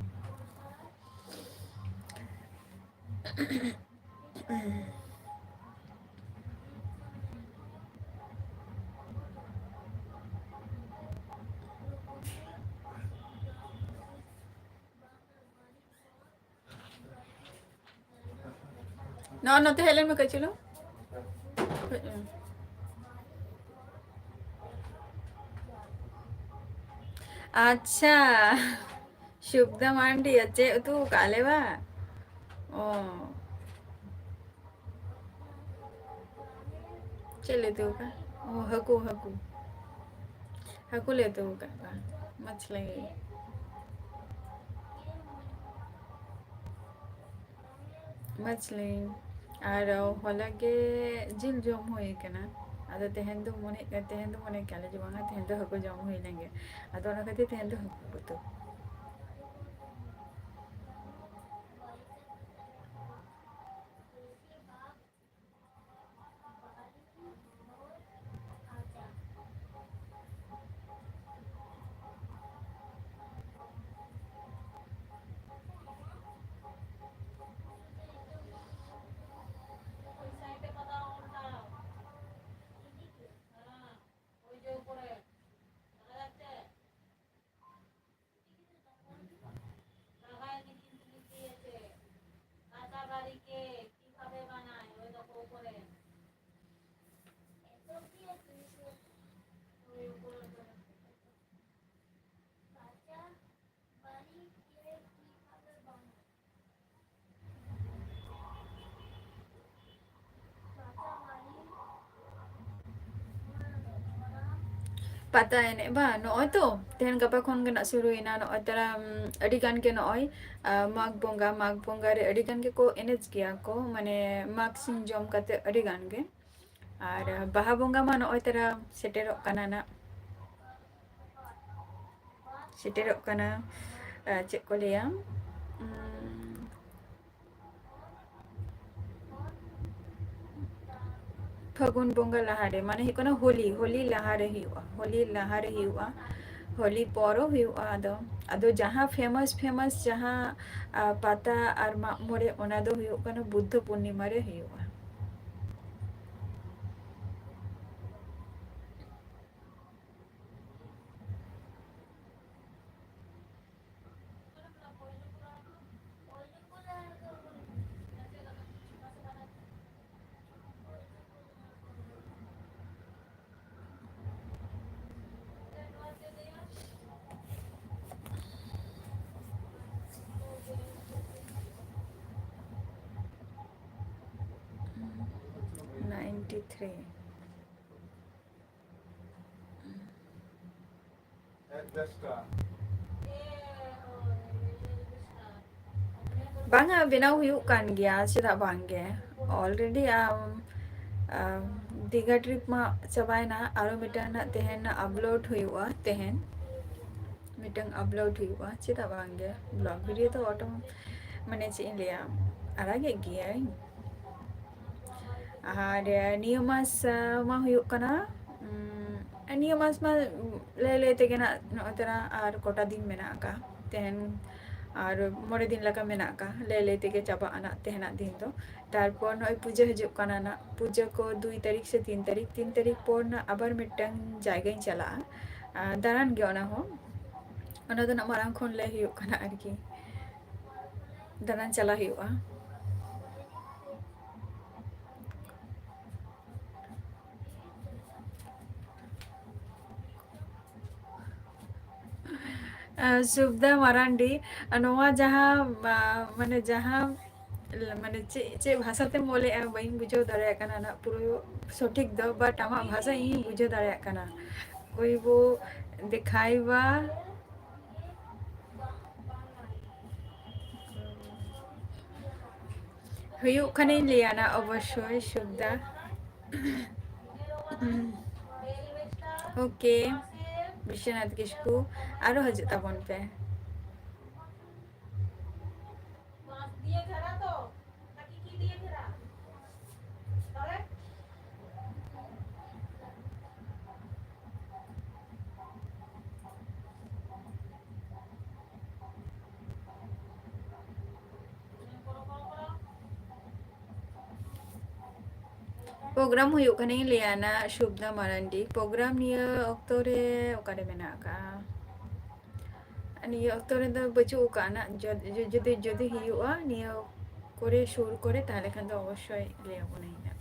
ᱱᱚᱣᱟ ᱱᱚᱛᱮ ᱦᱮᱡ ᱞᱮᱱ ᱢᱮ ᱠᱟᱹᱡ ᱪᱩᱞᱩᱝ᱾ ᱟᱪᱪᱷᱟ, ᱥᱩᱠᱫᱟ ᱢᱟᱱᱰᱤ, ᱪᱮᱫ ᱩᱛᱩ ᱠᱟᱜ ᱞᱮ ᱵᱟ? ᱚ, ᱪᱮᱫ ᱞᱮ ᱩᱛᱩ ᱠᱟᱜ? ᱚ, ᱦᱟᱹᱠᱩ, ᱦᱟᱹᱠᱩ, ᱦᱟᱹᱠᱩ ᱞᱮ ᱩᱛᱩ ᱠᱟᱜ ᱠᱚᱣᱟ, ᱢᱟᱪᱷᱞᱤ᱾ ᱢᱟᱪᱷᱞᱤ᱾ ᱟᱨ ᱦᱚᱞᱟ ᱜᱮ ᱡᱤᱞ ᱡᱚᱢ ᱦᱩᱭ ᱠᱟᱱᱟ᱾ ᱟᱫᱚ ᱛᱮᱦᱮᱧ ᱫᱚ ᱢᱚᱱᱮ, ᱛᱮᱦᱮᱧ ᱫᱚ ᱢᱚᱱᱮ ᱠᱮᱫ ᱞᱮ ᱡᱮ ᱵᱟᱝᱟ, ᱛᱮᱦᱮᱧ ᱫᱚ ᱦᱟᱹᱠᱩ ᱡᱚᱢ ᱦᱩᱭ ᱞᱮᱱ ᱜᱮ᱾ ᱟᱫᱚ ᱚᱱᱟ ᱠᱷᱟᱹᱛᱤᱨ ᱛᱮᱦᱮᱧ ᱫᱚ ᱦᱟᱹᱠᱩ ᱩᱛᱩ᱾ ᱯᱟᱛᱟ ᱮᱱᱮᱡ ᱵᱟ, ᱱᱚᱜᱼᱚᱭ ᱛᱚ ᱛᱮᱦᱮᱧ ᱜᱟᱯᱟ ᱠᱷᱚᱱ ᱜᱮ ᱱᱟᱜ ᱥᱩᱨᱩᱭᱮᱱᱟ᱾ ᱱᱚᱜᱼᱚᱭ ᱛᱟᱨᱟ, ᱩᱢ, ᱟᱹᱰᱤ ᱜᱟᱱ ᱜᱮ ᱱᱚᱜᱼᱚᱭ, ᱟ, ᱢᱟᱜᱽ ᱵᱚᱸᱜᱟ, ᱢᱟᱜᱽ ᱵᱚᱸᱜᱟ ᱨᱮ ᱟᱹᱰᱤ ᱜᱟᱱ ᱜᱮᱠᱚ ᱮᱱᱮᱡ ᱜᱮᱭᱟ ᱠᱚ, ᱢᱟᱱᱮ ᱢᱟᱜᱽ ᱥᱤᱧ ᱡᱚᱢ ᱠᱟᱛᱮ ᱟᱹᱰᱤ ᱜᱟᱱ ᱜᱮ᱾ ᱟᱨ ᱵᱟᱦᱟ ᱵᱚᱸᱜᱟ ᱢᱟ ᱱᱚᱜᱼᱚᱭ ᱛᱟᱨᱟ ᱥᱮᱴᱮᱨᱚᱜ ᱠᱟᱱᱟ ᱱᱟᱜ, ᱥᱮᱴᱮᱨᱚᱜ ᱠᱟᱱᱟ, ᱟ, ᱪᱮᱫ ᱠᱚ ᱞᱟᱹᱭᱟ, ᱩᱢ, ᱯᱷᱟᱹᱜᱩᱱ ᱵᱚᱸᱜᱟ ᱞᱟᱦᱟᱨᱮ, ᱢᱟᱱᱮ ᱦᱩᱭᱩᱜ ᱠᱟᱱᱟ ᱦᱳᱞᱤ, ᱦᱳᱞᱤ ᱞᱟᱦᱟᱨᱮ ᱦᱩᱭᱩᱜᱼᱟ, ᱦᱳᱞᱤ ᱞᱟᱦᱟᱨᱮ ᱦᱩᱭᱩᱜᱼᱟ, ᱦᱳᱞᱤ ᱯᱚᱨᱚ ᱦᱩᱭᱩᱜᱼᱟ᱾ ᱟᱫᱚ, ᱟᱫᱚ ᱡᱟᱦᱟᱸ famous, famous ᱡᱟᱦᱟᱸ, ᱟ, ᱯᱟᱛᱟ ᱟᱨ ᱢᱟᱜ ᱢᱚᱬᱮ, ᱚᱱᱟ ᱫᱚ ᱦᱩᱭᱩᱜ ᱠᱟᱱᱟ ᱵᱩᱫᱽᱫᱷᱚ ᱯᱩᱨᱱᱤᱢᱟ ᱨᱮ ᱦᱩᱭᱩᱜᱼᱟ᱾ Ninety three. ᱵᱟᱝᱟ, ᱵᱮᱱᱟᱣ ᱦᱩᱭᱩᱜ ᱠᱟᱱ ᱜᱮᱭᱟ, ᱪᱮᱫᱟᱜ ᱵᱟᱝ ᱜᱮ᱾ Already ᱟᱢ, ᱟᱢ, ᱫᱤᱜᱷᱟ trip ᱢᱟ ᱪᱟᱵᱟᱭᱮᱱᱟ, ᱟᱨᱚ ᱢᱤᱫᱴᱟᱝ ᱱᱟᱜ ᱛᱮᱦᱮᱧ ᱱᱟᱜ upload ᱦᱩᱭᱩᱜᱼᱟ, ᱛᱮᱦᱮᱧ ᱢᱤᱫᱴᱟᱝ upload ᱦᱩᱭᱩᱜᱼᱟ, ᱪᱮᱫᱟᱜ ᱵᱟᱝ ᱜᱮ᱾ Vlog video ᱫᱚ auto-, ᱢᱟᱱᱮ ᱪᱮᱫ ᱤᱧ ᱞᱟᱹᱭᱟ, ᱟᱲᱟᱜᱮᱫ ᱜᱤᱭᱟᱹᱧ᱾ ᱟᱨ ᱱᱤᱭᱟᱹ ᱢᱟᱥ, ᱟ, ᱢᱟ ᱦᱩᱭᱩᱜ ᱠᱟᱱᱟ, ᱩᱢ, ᱱᱤᱭᱟᱹ ᱢᱟᱥ ᱢᱟ ᱞᱟᱹᱭ ᱞᱟᱹᱭ ᱛᱮᱜᱮ ᱱᱟᱜ ᱱᱚᱜᱼᱚᱭ ᱛᱚᱨᱟ ᱟᱨ ᱠᱚᱴᱟ ᱫᱤᱱ ᱢᱮᱱᱟᱜ ᱟᱠᱟᱫ, ᱛᱮᱦᱮᱧ ᱟᱨ ᱢᱚᱬᱮ ᱫᱤᱱ ᱞᱮᱠᱟ ᱢᱮᱱᱟᱜ ᱟᱠᱟᱫ, ᱞᱟᱹᱭ ᱞᱟᱹᱭ ᱛᱮᱜᱮ ᱪᱟᱵᱟᱜᱼᱟ ᱱᱟᱜ ᱛᱮᱦᱮᱧᱟᱜ ᱫᱤᱱ ᱫᱚ᱾ ᱛᱟᱨᱯᱚᱨ ᱱᱚᱜᱼᱚᱭ ᱯᱩᱡᱟᱹ ᱦᱤᱡᱩᱜ ᱠᱟᱱᱟ ᱱᱟᱜ, ᱯᱩᱡᱟᱹ ᱠᱚ ᱫᱩᱭ ᱛᱟᱹᱨᱤᱠᱷ ᱥᱮ ᱛᱤᱱ ᱛᱟᱹᱨᱤᱠᱷ, ᱛᱤᱱ ᱛᱟᱹᱨᱤᱠᱷ ᱯᱚᱨ ᱱᱟᱜ ᱟᱵᱟᱨ ᱢᱤᱫᱴᱟᱝ ᱡᱟᱭᱜᱟᱧ ᱪᱟᱞᱟᱜᱼᱟ, ᱟᱨ ᱫᱟᱬᱟᱱ ᱜᱮ ᱚᱱᱟ ᱦᱚᱸ, ᱚᱱᱟ ᱫᱚ ᱱᱟᱜ ᱢᱟᱲᱟᱝ ᱠᱷᱚᱱ ᱞᱟᱹᱭ ᱦᱩᱭᱩᱜ ᱠᱟᱱᱟ ᱟᱨᱠᱤ, ᱫᱟᱬᱟᱱ ᱪᱟᱞᱟᱜ ᱦᱩᱭᱩᱜᱼᱟ᱾ ᱟᱨ ᱥᱩᱵᱫᱟ ᱢᱟᱨᱟᱱᱰᱤ, ᱟᱨ ᱱᱚᱣᱟ ᱡᱟᱦᱟᱸ, ᱟ, ᱢᱟᱱᱮ ᱡᱟᱦᱟᱸ, ᱢᱟᱱᱮ ᱪᱮᱫ, ᱪᱮᱫ ᱵᱷᱟᱥᱟ ᱛᱮᱢ ᱚᱞᱮᱜᱼᱟ, ᱵᱟᱹᱧ ᱵᱩᱡᱷᱟᱹᱣ ᱫᱟᱲᱮᱭᱟᱜ ᱠᱟᱱᱟ ᱱᱟᱜ ᱯᱩᱨᱟᱹ ᱥᱚᱴᱷᱤᱠ ᱫᱚ, but ᱟᱢᱟᱜ ᱵᱷᱟᱥᱟ ᱤᱧ ᱵᱩᱡᱷᱟᱹᱣ ᱫᱟᱲᱮᱭᱟᱜ ᱠᱟᱱᱟ᱾ ᱳᱭ ᱵᱚ ᱫᱮᱠᱷᱟᱭ ᱵᱟ ᱦᱩᱭᱩᱜ ᱠᱷᱟᱱᱤᱧ ᱞᱟᱹᱭᱟ ᱱᱟᱜ ᱚᱵᱚᱥᱥᱳᱭ, ᱥᱩᱵᱫᱟ᱾ OK, ᱵᱤᱥᱥᱚᱱᱟᱛᱷ ᱠᱤᱥᱠᱩ, ᱟᱨᱚ ᱦᱤᱡᱩᱜ ᱛᱟᱵᱚᱱ ᱯᱮ᱾ ᱯᱨᱳᱜᱨᱟᱢ ᱦᱩᱭᱩᱜ ᱠᱟᱱᱟᱧ ᱞᱟᱹᱭᱟ ᱱᱟᱜ ᱥᱩᱵᱫᱟ ᱢᱟᱨᱟᱱᱰᱤ᱾ ᱯᱨᱳᱜᱨᱟᱢ ᱱᱤᱭᱟᱹ ᱚᱠᱛᱚ ᱨᱮ ᱚᱠᱟᱨᱮ ᱢᱮᱱᱟᱜ ᱟᱠᱟᱫᱼᱟ? ᱱᱤᱭᱟᱹ ᱚᱠᱛᱚ ᱨᱮᱫᱚ ᱵᱟᱹᱪᱩᱜ ᱟᱠᱟᱫᱼᱟ ᱱᱟᱜ᱾ ᱡᱚᱫ-, ᱡᱩ-, ᱡᱩᱫᱤ, ᱡᱩᱫᱤ ᱦᱩᱭᱩᱜᱼᱟ ᱱᱤᱭᱟᱹ ᱠᱚᱨᱮ, ᱥᱩᱨ ᱠᱚᱨᱮ, ᱛᱟᱦᱚᱞᱮ ᱠᱷᱟᱱ ᱫᱚ ᱚᱵᱚᱥᱥᱳᱭ ᱞᱟᱹᱭ ᱟᱵᱚᱱᱟᱹᱧ ᱱᱟᱜ᱾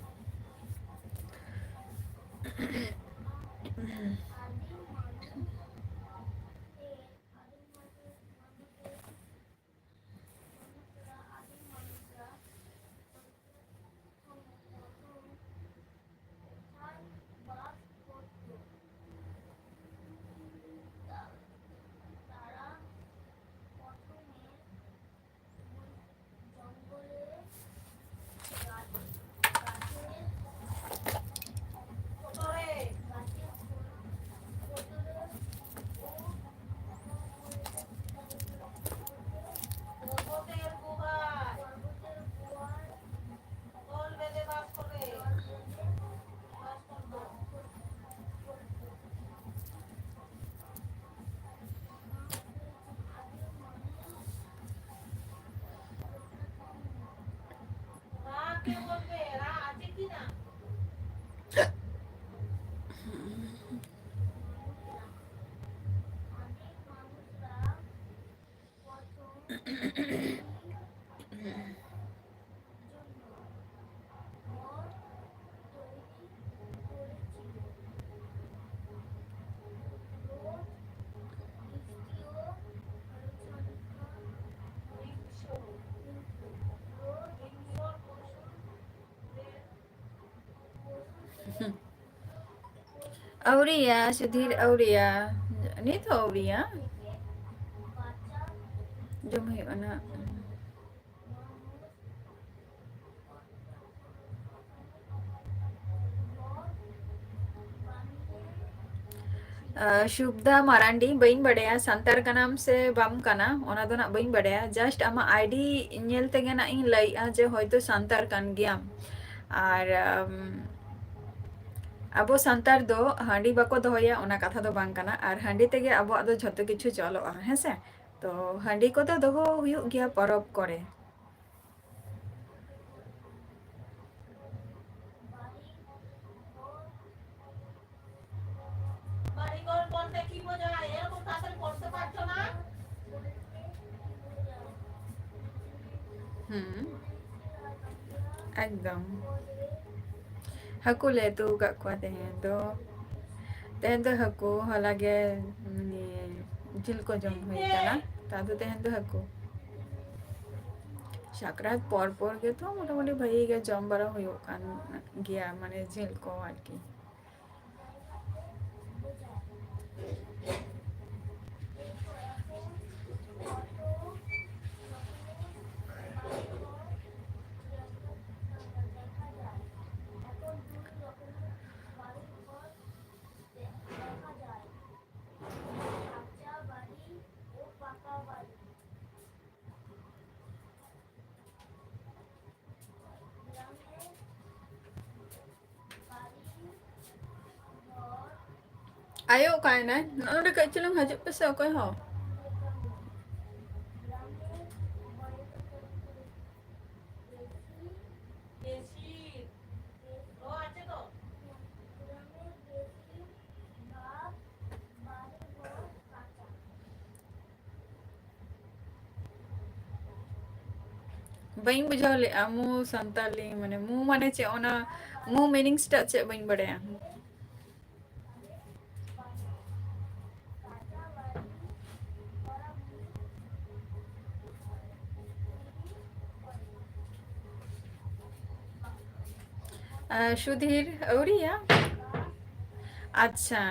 ᱟᱹᱣᱨᱤᱭᱟ ᱥᱩᱫᱷᱤᱨ, ᱟᱹᱣᱨᱤᱭᱟ, ᱱᱤᱛ ᱦᱚᱸ ᱟᱹᱣᱨᱤᱭᱟ᱾ ᱡᱚᱢ ᱦᱩᱭᱩᱜᱼᱟ ᱱᱟᱦᱟᱜ᱾ ᱟᱨ ᱥᱩᱵᱫᱟ ᱢᱟᱨᱟᱱᱰᱤ, ᱵᱟᱹᱧ ᱵᱟᱰᱟᱭᱟ ᱥᱟᱱᱛᱟᱲ ᱠᱟᱱᱟᱢ ᱥᱮ ᱵᱟᱢ ᱠᱟᱱᱟ, ᱚᱱᱟ ᱫᱚ ᱱᱟᱜ ᱵᱟᱹᱧ ᱵᱟᱰᱟᱭᱟ᱾ Just ᱟᱢᱟᱜ ᱟᱭᱰᱤ ᱧᱮᱞ ᱛᱮᱜᱮ ᱱᱟᱜ ᱤᱧ ᱞᱟᱹᱭᱮᱜᱼᱟ ᱡᱮ ᱦᱚᱭᱛᱳ ᱥᱟᱱᱛᱟᱲ ᱠᱟᱱ ᱜᱮᱭᱟᱢ᱾ ᱟᱨ ᱟᱢ, ᱟᱵᱚ ᱥᱟᱱᱛᱟᱲ ᱫᱚ ᱦᱟᱺᱰᱤ ᱵᱟᱠᱚ ᱫᱚᱦᱚᱭᱟ, ᱚᱱᱟ ᱠᱟᱛᱷᱟ ᱫᱚ ᱵᱟᱝ ᱠᱟᱱᱟ᱾ ᱟᱨ ᱦᱟᱺᱰᱤ ᱛᱮᱜᱮ ᱟᱵᱚᱣᱟᱜ ᱫᱚ ᱡᱷᱚᱛᱚ ᱠᱤᱪᱷᱩ ᱪᱚᱞᱚᱜᱼᱟ, ᱦᱮᱸ ᱥᱮ? ᱛᱚ ᱦᱟᱺᱰᱤ ᱠᱚᱫᱚ ᱫᱚᱦᱚ ᱦᱩᱭᱩᱜ ᱜᱮᱭᱟ ᱯᱚᱨᱚᱵᱽ ᱠᱚᱨᱮ᱾ হুম, একদম। ᱦᱟᱹᱠᱩ ᱞᱮ ᱩᱛᱩ ᱟᱠᱟᱫ ᱠᱚᱣᱟ ᱛᱮᱦᱮᱧ ᱫᱚ᱾ ᱛᱮᱦᱮᱧ ᱫᱚ ᱦᱟᱹᱠᱩ, ᱦᱚᱞᱟ ᱜᱮ ᱢᱟᱱᱮ ᱡᱤᱞ ᱠᱚ ᱡᱚᱢ ᱦᱩᱭ ᱠᱟᱱᱟ, ᱛᱚ ᱟᱫᱚ ᱛᱮᱦᱮᱧ ᱫᱚ ᱦᱟᱹᱠᱩ᱾ ᱥᱟᱠᱨᱟᱛ ᱯᱚᱨ ᱯᱚᱨ ᱜᱮᱛᱚ ᱢᱚᱴᱟᱢᱩᱴᱤ ᱵᱷᱟᱹᱜᱤ ᱜᱮ ᱡᱚᱢ ᱵᱟᱲᱟ ᱦᱩᱭᱩᱜ ᱠᱟᱱ ᱜᱮᱭᱟ, ᱢᱟᱱᱮ ᱡᱤᱞ ᱠᱚ ᱟᱨᱠᱤ᱾ ᱟᱭᱳ ᱚᱠᱟᱭᱮᱱᱟᱭ? ᱱᱚᱜᱼᱚ ᱱᱚᱰᱮ ᱠᱟᱹᱡ ᱪᱩᱞᱩᱝ ᱦᱤᱡᱩᱜ ᱯᱮᱥᱮ ᱚᱠᱚᱭ ᱦᱚᱸ᱾ ᱵᱟᱹᱧ ᱵᱩᱡᱷᱟᱹᱣ ᱞᱮᱫᱼᱟ ᱢᱩ ᱥᱟᱱᱛᱟᱞᱤ, ᱢᱟᱱᱮ ᱢᱩ ᱢᱟᱱᱮ ᱪᱮᱫ, ᱚᱱᱟ ᱢᱩ meanings ᱴᱟᱜ ᱪᱮᱫ ᱵᱟᱹᱧ ᱵᱟᱲᱟᱭᱟ᱾ ᱟᱨ ᱥᱩᱫᱷᱤᱨ ᱟᱹᱣᱨᱤᱭᱟ? ᱟᱪᱪᱷᱟ,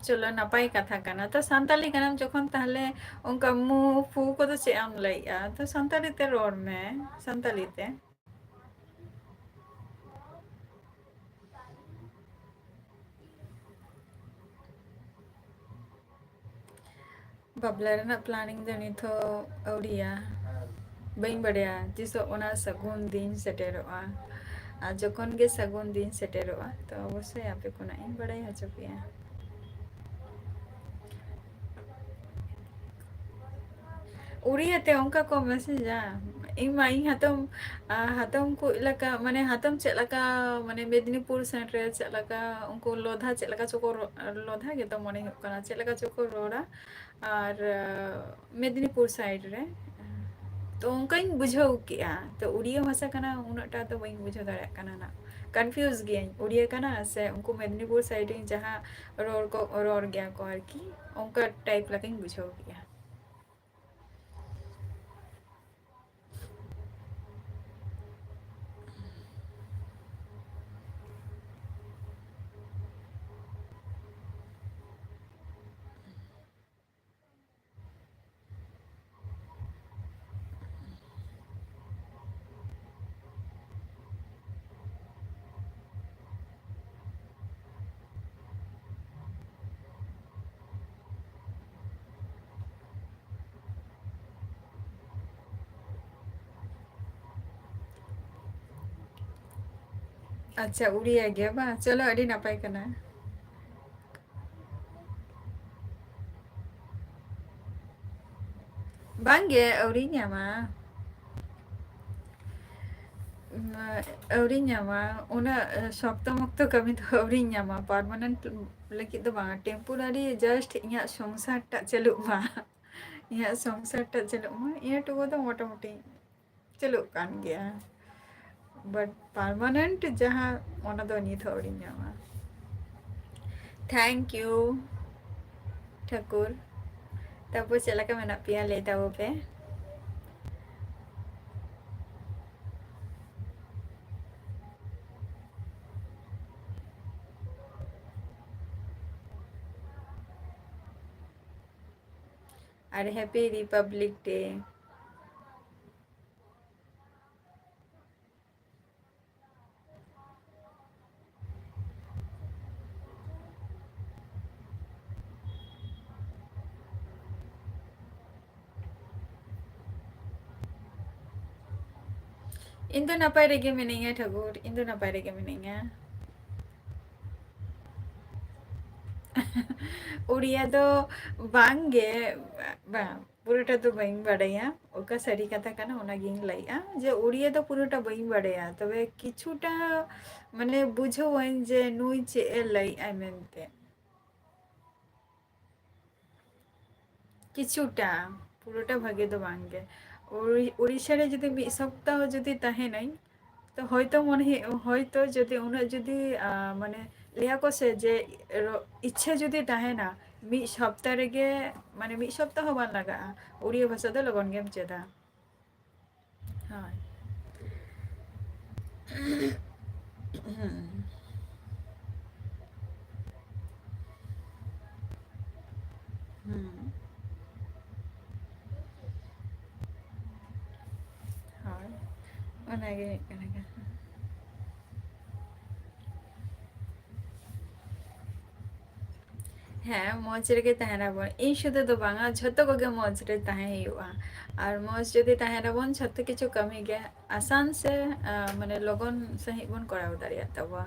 ᱪᱚᱞᱚ, ᱱᱟᱯᱟᱭ ᱠᱟᱛᱷᱟ ᱠᱟᱱᱟ᱾ ᱛᱚ, ᱥᱟᱱᱛᱟᱞᱤ ᱠᱟᱱᱟᱢ ᱡᱚᱠᱷᱚᱱ, ᱛᱟᱦᱞᱮ ᱚᱱᱠᱟ ᱢᱩ ᱯᱷᱩ ᱠᱚᱫᱚ ᱪᱮᱫ ᱮᱢ ᱞᱟᱹᱭᱮᱜᱼᱟ? ᱛᱚ, ᱥᱟᱱᱛᱟᱲᱤ ᱛᱮ ᱨᱚᱲ ᱢᱮ, ᱥᱟᱱᱛᱟᱞᱤ ᱛᱮ᱾ ᱵᱟᱯᱞᱟ ᱨᱮᱱᱟᱜ planning ᱫᱚ ᱱᱤᱛ ᱦᱚᱸ ᱟᱹᱣᱨᱤᱭᱟ᱾ ᱵᱟᱹᱧ ᱵᱟᱰᱟᱭᱟ ᱛᱤᱥᱚᱜ ᱚᱱᱟ ᱥᱟᱹᱜᱩᱱ ᱫᱤᱱ ᱥᱮᱴᱮᱨᱚᱜᱼᱟ᱾ ᱟᱨ ᱡᱚᱠᱷᱚᱱ ᱜᱮ ᱥᱟᱹᱜᱩᱱ ᱫᱤᱱ ᱥᱮᱴᱮᱨᱚᱜᱼᱟ, ᱛᱚ ᱚᱵᱚᱥᱥᱳᱭ ᱟᱯᱮ ᱠᱚ ᱱᱟᱜ ᱤᱧ ᱵᱟᱰᱟᱭ ᱦᱚᱪᱚ ᱯᱮᱭᱟ᱾ ᱩᱲᱤᱭᱟ ᱛᱮ ᱚᱱᱠᱟ ᱠᱚ ᱢᱮᱥᱮᱡᱟ? ᱤᱧ ᱢᱟ ᱤᱧ ᱦᱟᱛᱚᱢ, ᱟ, ᱦᱟᱛᱚᱢ ᱠᱚ ᱮᱞᱟᱠᱟ, ᱢᱟᱱᱮ ᱦᱟᱛᱚᱢ ᱪᱮᱫ ᱞᱮᱠᱟ, ᱢᱟᱱᱮ ᱢᱮᱫᱽᱱᱤᱯᱩᱨ side ᱨᱮ ᱪᱮᱫ ᱞᱮᱠᱟ ᱩᱱᱠᱩ ᱞᱚᱫᱷᱟ ᱪᱮᱫ ᱞᱮᱠᱟ ᱪᱚᱠᱚ ᱨᱚ-, ᱞᱚᱫᱷᱟ ᱜᱮᱛᱚ ᱢᱚᱱᱮ ᱦᱩᱭᱩᱜ ᱠᱟᱱᱟ, ᱪᱮᱫ ᱞᱮᱠᱟ ᱪᱚᱠᱚ ᱨᱚᱲᱟ᱾ ᱟᱨ, ᱟ, ᱢᱮᱫᱽᱱᱤᱯᱩᱨ side ᱨᱮ᱾ ᱛᱚ ᱚᱱᱠᱟᱧ ᱵᱩᱡᱷᱟᱹᱣ ᱠᱮᱜᱼᱟ᱾ ᱛᱚ ᱩᱲᱤᱭᱟ ᱵᱷᱟᱥᱟ ᱠᱟᱱᱟ, ᱩᱱᱟᱹᱜ ᱴᱟ ᱫᱚ ᱵᱟᱹᱧ ᱵᱩᱡᱷᱟᱹᱣ ᱫᱟᱲᱮᱭᱟᱜ ᱠᱟᱱᱟ ᱱᱟᱜ᱾ Confuse ᱜᱤᱭᱟᱹᱧ, ᱩᱲᱤᱭᱟ ᱠᱟᱱᱟ ᱥᱮ ᱩᱱᱠᱩ ᱢᱮᱫᱽᱱᱤᱯᱩᱨ side ᱨᱮᱱ ᱡᱟᱦᱟᱸ ᱨᱚᱲ ᱠᱚ ᱨᱚᱲ ᱜᱮᱭᱟ ᱠᱚ ᱟᱨᱠᱤ, ᱚᱱᱠᱟ type ᱞᱮᱠᱟᱧ ᱵᱩᱡᱷᱟᱹᱣ ᱠᱮᱜᱼᱟ᱾ ᱟᱪᱪᱷᱟ, ᱩᱲᱤᱭᱟ ᱜᱮᱭᱟ ᱵᱟᱝ? ᱪᱚᱞᱚ, ᱟᱹᱰᱤ ᱱᱟᱯᱟᱭ ᱠᱟᱱᱟ᱾ ᱵᱟᱝᱜᱮ, ᱟᱹᱣᱨᱤᱧ ᱧᱟᱢᱟ᱾ ᱩᱸ, ᱟᱹᱣᱨᱤᱧ ᱧᱟᱢᱟ᱾ ᱩᱱᱟᱹᱜ, ᱮ, ᱥᱚᱠᱛᱚ ᱢᱚᱠᱛᱚ ᱠᱟᱹᱢᱤ ᱫᱚ ᱟᱹᱣᱨᱤᱧ ᱧᱟᱢᱟ᱾ Permanent ᱞᱟᱹᱜᱤᱫ ᱫᱚ ᱵᱟᱝᱟ, temporary just ᱤᱧᱟᱹᱜ ᱥᱚᱝᱥᱟᱨ ᱴᱟᱜ ᱪᱟᱹᱞᱩᱜ ᱢᱟ᱾ ᱤᱧᱟᱹᱜ ᱥᱚᱝᱥᱟᱨ ᱴᱟᱜ ᱪᱟᱹᱞᱩᱜ ᱢᱟ᱾ ᱤᱱᱟᱹ ᱴᱩᱠᱩ ᱫᱚ ᱢᱚᱴᱟᱢᱩᱴᱤ ᱪᱟᱹᱞᱩᱜ ᱠᱟᱱ ᱜᱮᱭᱟ, but permanent ᱡᱟᱦᱟᱸ, ᱚᱱᱟ ᱫᱚ ᱱᱤᱛ ᱦᱚᱸ ᱟᱹᱣᱨᱤᱧ ᱧᱟᱢᱟ᱾ Thank you ᱴᱷᱟᱹᱠᱩᱨ᱾ ᱛᱟᱯᱚᱨ ᱪᱮᱫ ᱞᱮᱠᱟ ᱢᱮᱱᱟᱜ ᱯᱮᱭᱟ, ᱞᱟᱹᱭ ᱛᱟᱵᱚ ᱯᱮ᱾ ᱟᱨ Happy Republic Day᱾ ᱤᱧ ᱫᱚ ᱱᱟᱯᱟᱭ ᱨᱮᱜᱮ ᱢᱤᱱᱟᱹᱧᱟ ᱴᱷᱟᱹᱠᱩᱨ, ᱤᱧ ᱫᱚ ᱱᱟᱯᱟᱭ ᱨᱮᱜᱮ ᱢᱤᱱᱟᱹᱧᱟ᱾ ᱩᱲᱤᱭᱟ ᱫᱚ ᱵᱟᱝ ᱜᱮ, ᱵᱟᱝ, ᱯᱩᱨᱟᱹᱴᱟ ᱫᱚ ᱵᱟᱹᱧ ᱵᱟᱰᱟᱭᱟ᱾ ᱚᱠᱟ ᱥᱟᱹᱨᱤ ᱠᱟᱛᱷᱟ ᱠᱟᱱᱟ ᱚᱱᱟᱜᱤᱧ ᱞᱟᱹᱭᱮᱜᱼᱟ, ᱡᱮ ᱩᱲᱤᱭᱟ ᱫᱚ ᱯᱩᱨᱟᱹᱴᱟ ᱵᱟᱹᱧ ᱵᱟᱰᱟᱭᱟ, ᱛᱚᱵᱮ ᱠᱤᱪᱷᱩᱴᱟ ᱢᱟᱱᱮ ᱵᱩᱡᱷᱟᱹᱣᱟᱹᱧ ᱡᱮ ᱱᱩᱭ ᱪᱮᱫ ᱮ ᱞᱟᱹᱭᱮᱜᱼᱟᱭ ᱢᱮᱱᱛᱮ᱾ ᱠᱤᱪᱷᱩᱴᱟ, ᱯᱩᱨᱟᱹᱴᱟ ᱵᱷᱟᱜᱮ ᱫᱚ ᱵᱟᱝ ᱜᱮ᱾ ᱩᱲᱤ-, ᱩᱲᱤᱥᱥᱟ ᱨᱮ ᱡᱩᱫᱤ ᱢᱤᱫ ᱥᱚᱯᱛᱟᱦᱚ ᱡᱩᱫᱤ ᱛᱟᱦᱮᱱᱟᱹᱧ, ᱛᱚ ᱦᱚᱭᱛᱚ ᱢᱚᱱᱮ ᱦᱩᱭᱩᱜ, ᱦᱚᱭᱛᱚ ᱡᱩᱫᱤ ᱩᱱᱟᱹᱜ ᱡᱩᱫᱤ, ᱟ, ᱢᱟᱱᱮ, ᱞᱟᱹᱭᱟ ᱠᱚ ᱥᱮ ᱡᱮ ᱨᱚ-, ᱤᱪᱪᱷᱟᱹ ᱡᱩᱫᱤ ᱛᱟᱦᱮᱱᱟ, ᱢᱤᱫ ᱥᱚᱯᱛᱟ ᱨᱮᱜᱮ, ᱢᱟᱱᱮ, ᱢᱤᱫ ᱥᱚᱯᱛᱟ ᱦᱚᱸ ᱵᱟᱝ ᱞᱟᱜᱟᱜᱼᱟ, ᱩᱲᱤᱭᱟ ᱵᱷᱟᱥᱟ ᱫᱚ ᱞᱚᱜᱚᱱ ᱜᱮᱢ ᱪᱮᱫᱟ᱾ ᱦᱳᱭ᱾ ᱦᱩᱸ᱾ ᱦᱩᱸ᱾ ᱦᱳᱭ, ᱚᱱᱟᱜᱮ ᱦᱩᱭᱩᱜ ᱠᱟᱱᱟ ᱠᱟᱛᱷᱟ᱾ ᱦᱮᱸ, ᱢᱚᱡᱽ ᱨᱮᱜᱮ ᱛᱟᱦᱮᱱᱟᱵᱚᱱ᱾ ᱤᱧ ᱥᱩᱫᱷᱩ ᱫᱚ ᱵᱟᱝᱟ, ᱡᱷᱚᱛᱚ ᱠᱚᱜᱮ ᱢᱚᱡᱽ ᱨᱮ ᱛᱟᱦᱮᱸ ᱦᱩᱭᱩᱜᱼᱟ᱾ ᱟᱨ ᱢᱚᱡᱽ ᱡᱩᱫᱤ ᱛᱟᱦᱮᱱᱟᱵᱚᱱ, ᱡᱷᱚᱛᱚ ᱠᱤᱪᱷᱩ ᱠᱟᱹᱢᱤ ᱜᱮ ᱟᱥᱟᱱ ᱥᱮ, ᱟ, ᱢᱟᱱᱮ, ᱞᱚᱜᱚᱱ ᱥᱟᱺᱦᱤᱡ ᱵᱚᱱ ᱠᱚᱨᱟᱣ ᱫᱟᱲᱮᱭᱟᱜ ᱛᱟᱵᱚᱣᱟ᱾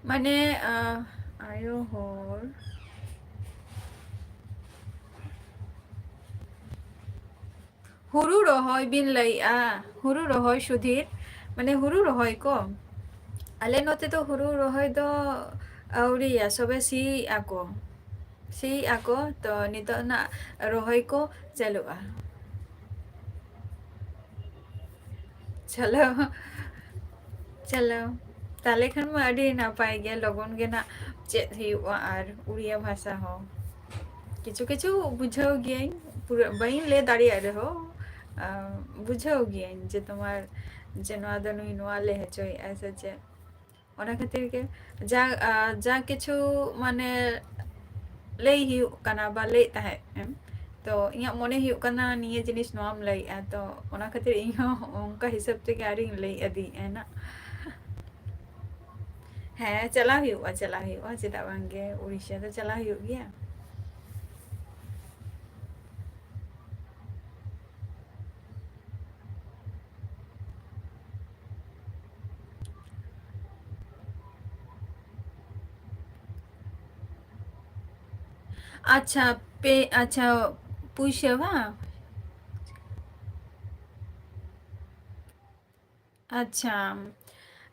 ᱢᱟᱱᱮ, ᱟᱸ, ᱟᱭᱳ ᱦᱚᱲ᱾ ᱦᱩᱲᱩ ᱨᱚᱦᱚᱭ ᱵᱤᱱ ᱞᱟᱹᱭᱮᱜᱼᱟ? ᱦᱩᱲᱩ ᱨᱚᱦᱚᱭ ᱥᱩᱫᱷᱤᱨ, ᱢᱟᱱᱮ ᱦᱩᱲᱩ ᱨᱚᱦᱚᱭ ᱠᱚ? ᱟᱞᱮ ᱱᱚᱛᱮ ᱫᱚ ᱦᱩᱲᱩ ᱨᱚᱦᱚᱭ ᱫᱚ ᱟᱹᱣᱨᱤᱭᱟ, ᱥᱚᱵᱮ ᱥᱤᱭᱮᱜᱼᱟ ᱠᱚ, ᱥᱤᱭᱮᱜᱼᱟ ᱠᱚ᱾ ᱛᱚ ᱱᱤᱛᱚᱜ ᱱᱟᱜ ᱨᱚᱦᱚᱭ ᱠᱚ ᱪᱟᱹᱞᱩᱜᱼᱟ᱾ ᱪᱚᱞᱚ, ᱪᱚᱞᱚ, ᱛᱟᱦᱞᱮ ᱠᱷᱟᱱ ᱢᱟ ᱟᱹᱰᱤ ᱱᱟᱯᱟᱭ ᱜᱮ, ᱞᱚᱜᱚᱱ ᱜᱮ ᱱᱟᱜ ᱪᱮᱫ ᱦᱩᱭᱩᱜᱼᱟ᱾ ᱟᱨ ᱩᱲᱤᱭᱟ ᱵᱷᱟᱥᱟ ᱦᱚᱸ ᱠᱤᱪᱷᱩ ᱠᱤᱪᱷᱩ ᱵᱩᱡᱷᱟᱹᱣ ᱜᱤᱭᱟᱹᱧ, ᱯᱩᱨᱟᱹ ᱵᱟᱹᱧ ᱞᱟᱹᱭ ᱫᱟᱲᱮᱭᱟᱜ ᱨᱮᱦᱚᱸ, ᱟᱸ, ᱵᱩᱡᱷᱟᱹᱣ ᱜᱤᱭᱟᱹᱧ ᱡᱮ ᱛᱳᱢᱟᱨ, ᱡᱮ ᱱᱚᱣᱟ ᱫᱚ ᱱᱩᱭ ᱱᱚᱣᱟ ᱞᱟᱹᱭ ᱦᱚᱪᱚᱭᱮᱫᱼᱟᱭ ᱥᱮ ᱪᱮᱫ᱾ ᱚᱱᱟ ᱠᱷᱟᱹᱛᱤᱨ ᱜᱮ ᱡᱟ, ᱟᱸ, ᱡᱟ ᱠᱤᱪᱷᱩ ᱢᱟᱱᱮ ᱞᱟᱹᱭ ᱦᱩᱭᱩᱜ ᱠᱟᱱᱟ ᱵᱟ ᱞᱟᱹᱭᱮᱫ ᱛᱟᱦᱮᱸᱫ ᱮᱢ, ᱛᱚ ᱤᱧᱟᱹᱜ ᱢᱚᱱᱮ ᱦᱩᱭᱩᱜ ᱠᱟᱱᱟ ᱱᱤᱭᱟᱹ ᱡᱤᱱᱤᱥ ᱱᱚᱣᱟᱢ ᱞᱟᱹᱭᱮᱫᱼᱟ, ᱛᱚ ᱚᱱᱟ ᱠᱷᱟᱹᱛᱤᱨ ᱤᱧ ᱦᱚᱸ ᱚᱱᱠᱟ ᱦᱤᱥᱟᱹᱵ ᱛᱮᱜᱮ ᱟᱨᱤᱧ ᱞᱟᱹᱭ ᱤᱫᱤᱭᱮᱫᱼᱟ ᱱᱟᱜ᱾ ᱦᱮᱸ, ᱪᱟᱞᱟᱣ ᱦᱩᱭᱩᱜᱼᱟ, ᱪᱟᱞᱟᱣ ᱦᱩᱭᱩᱜᱼᱟ, ᱪᱮᱫᱟᱜ ᱵᱟᱝ ᱜᱮ, ᱩᱲᱤᱥᱥᱟ ᱫᱚ ᱪᱟᱞᱟᱣ ᱦᱩᱭᱩᱜ ᱜᱮᱭᱟ᱾ ᱟᱪᱪᱷᱟ, ᱯᱮ, ᱟᱪᱪᱷᱟ, ᱯᱩᱭᱥᱟᱹ ᱵᱟᱝ? ᱟᱪᱪᱷᱟ,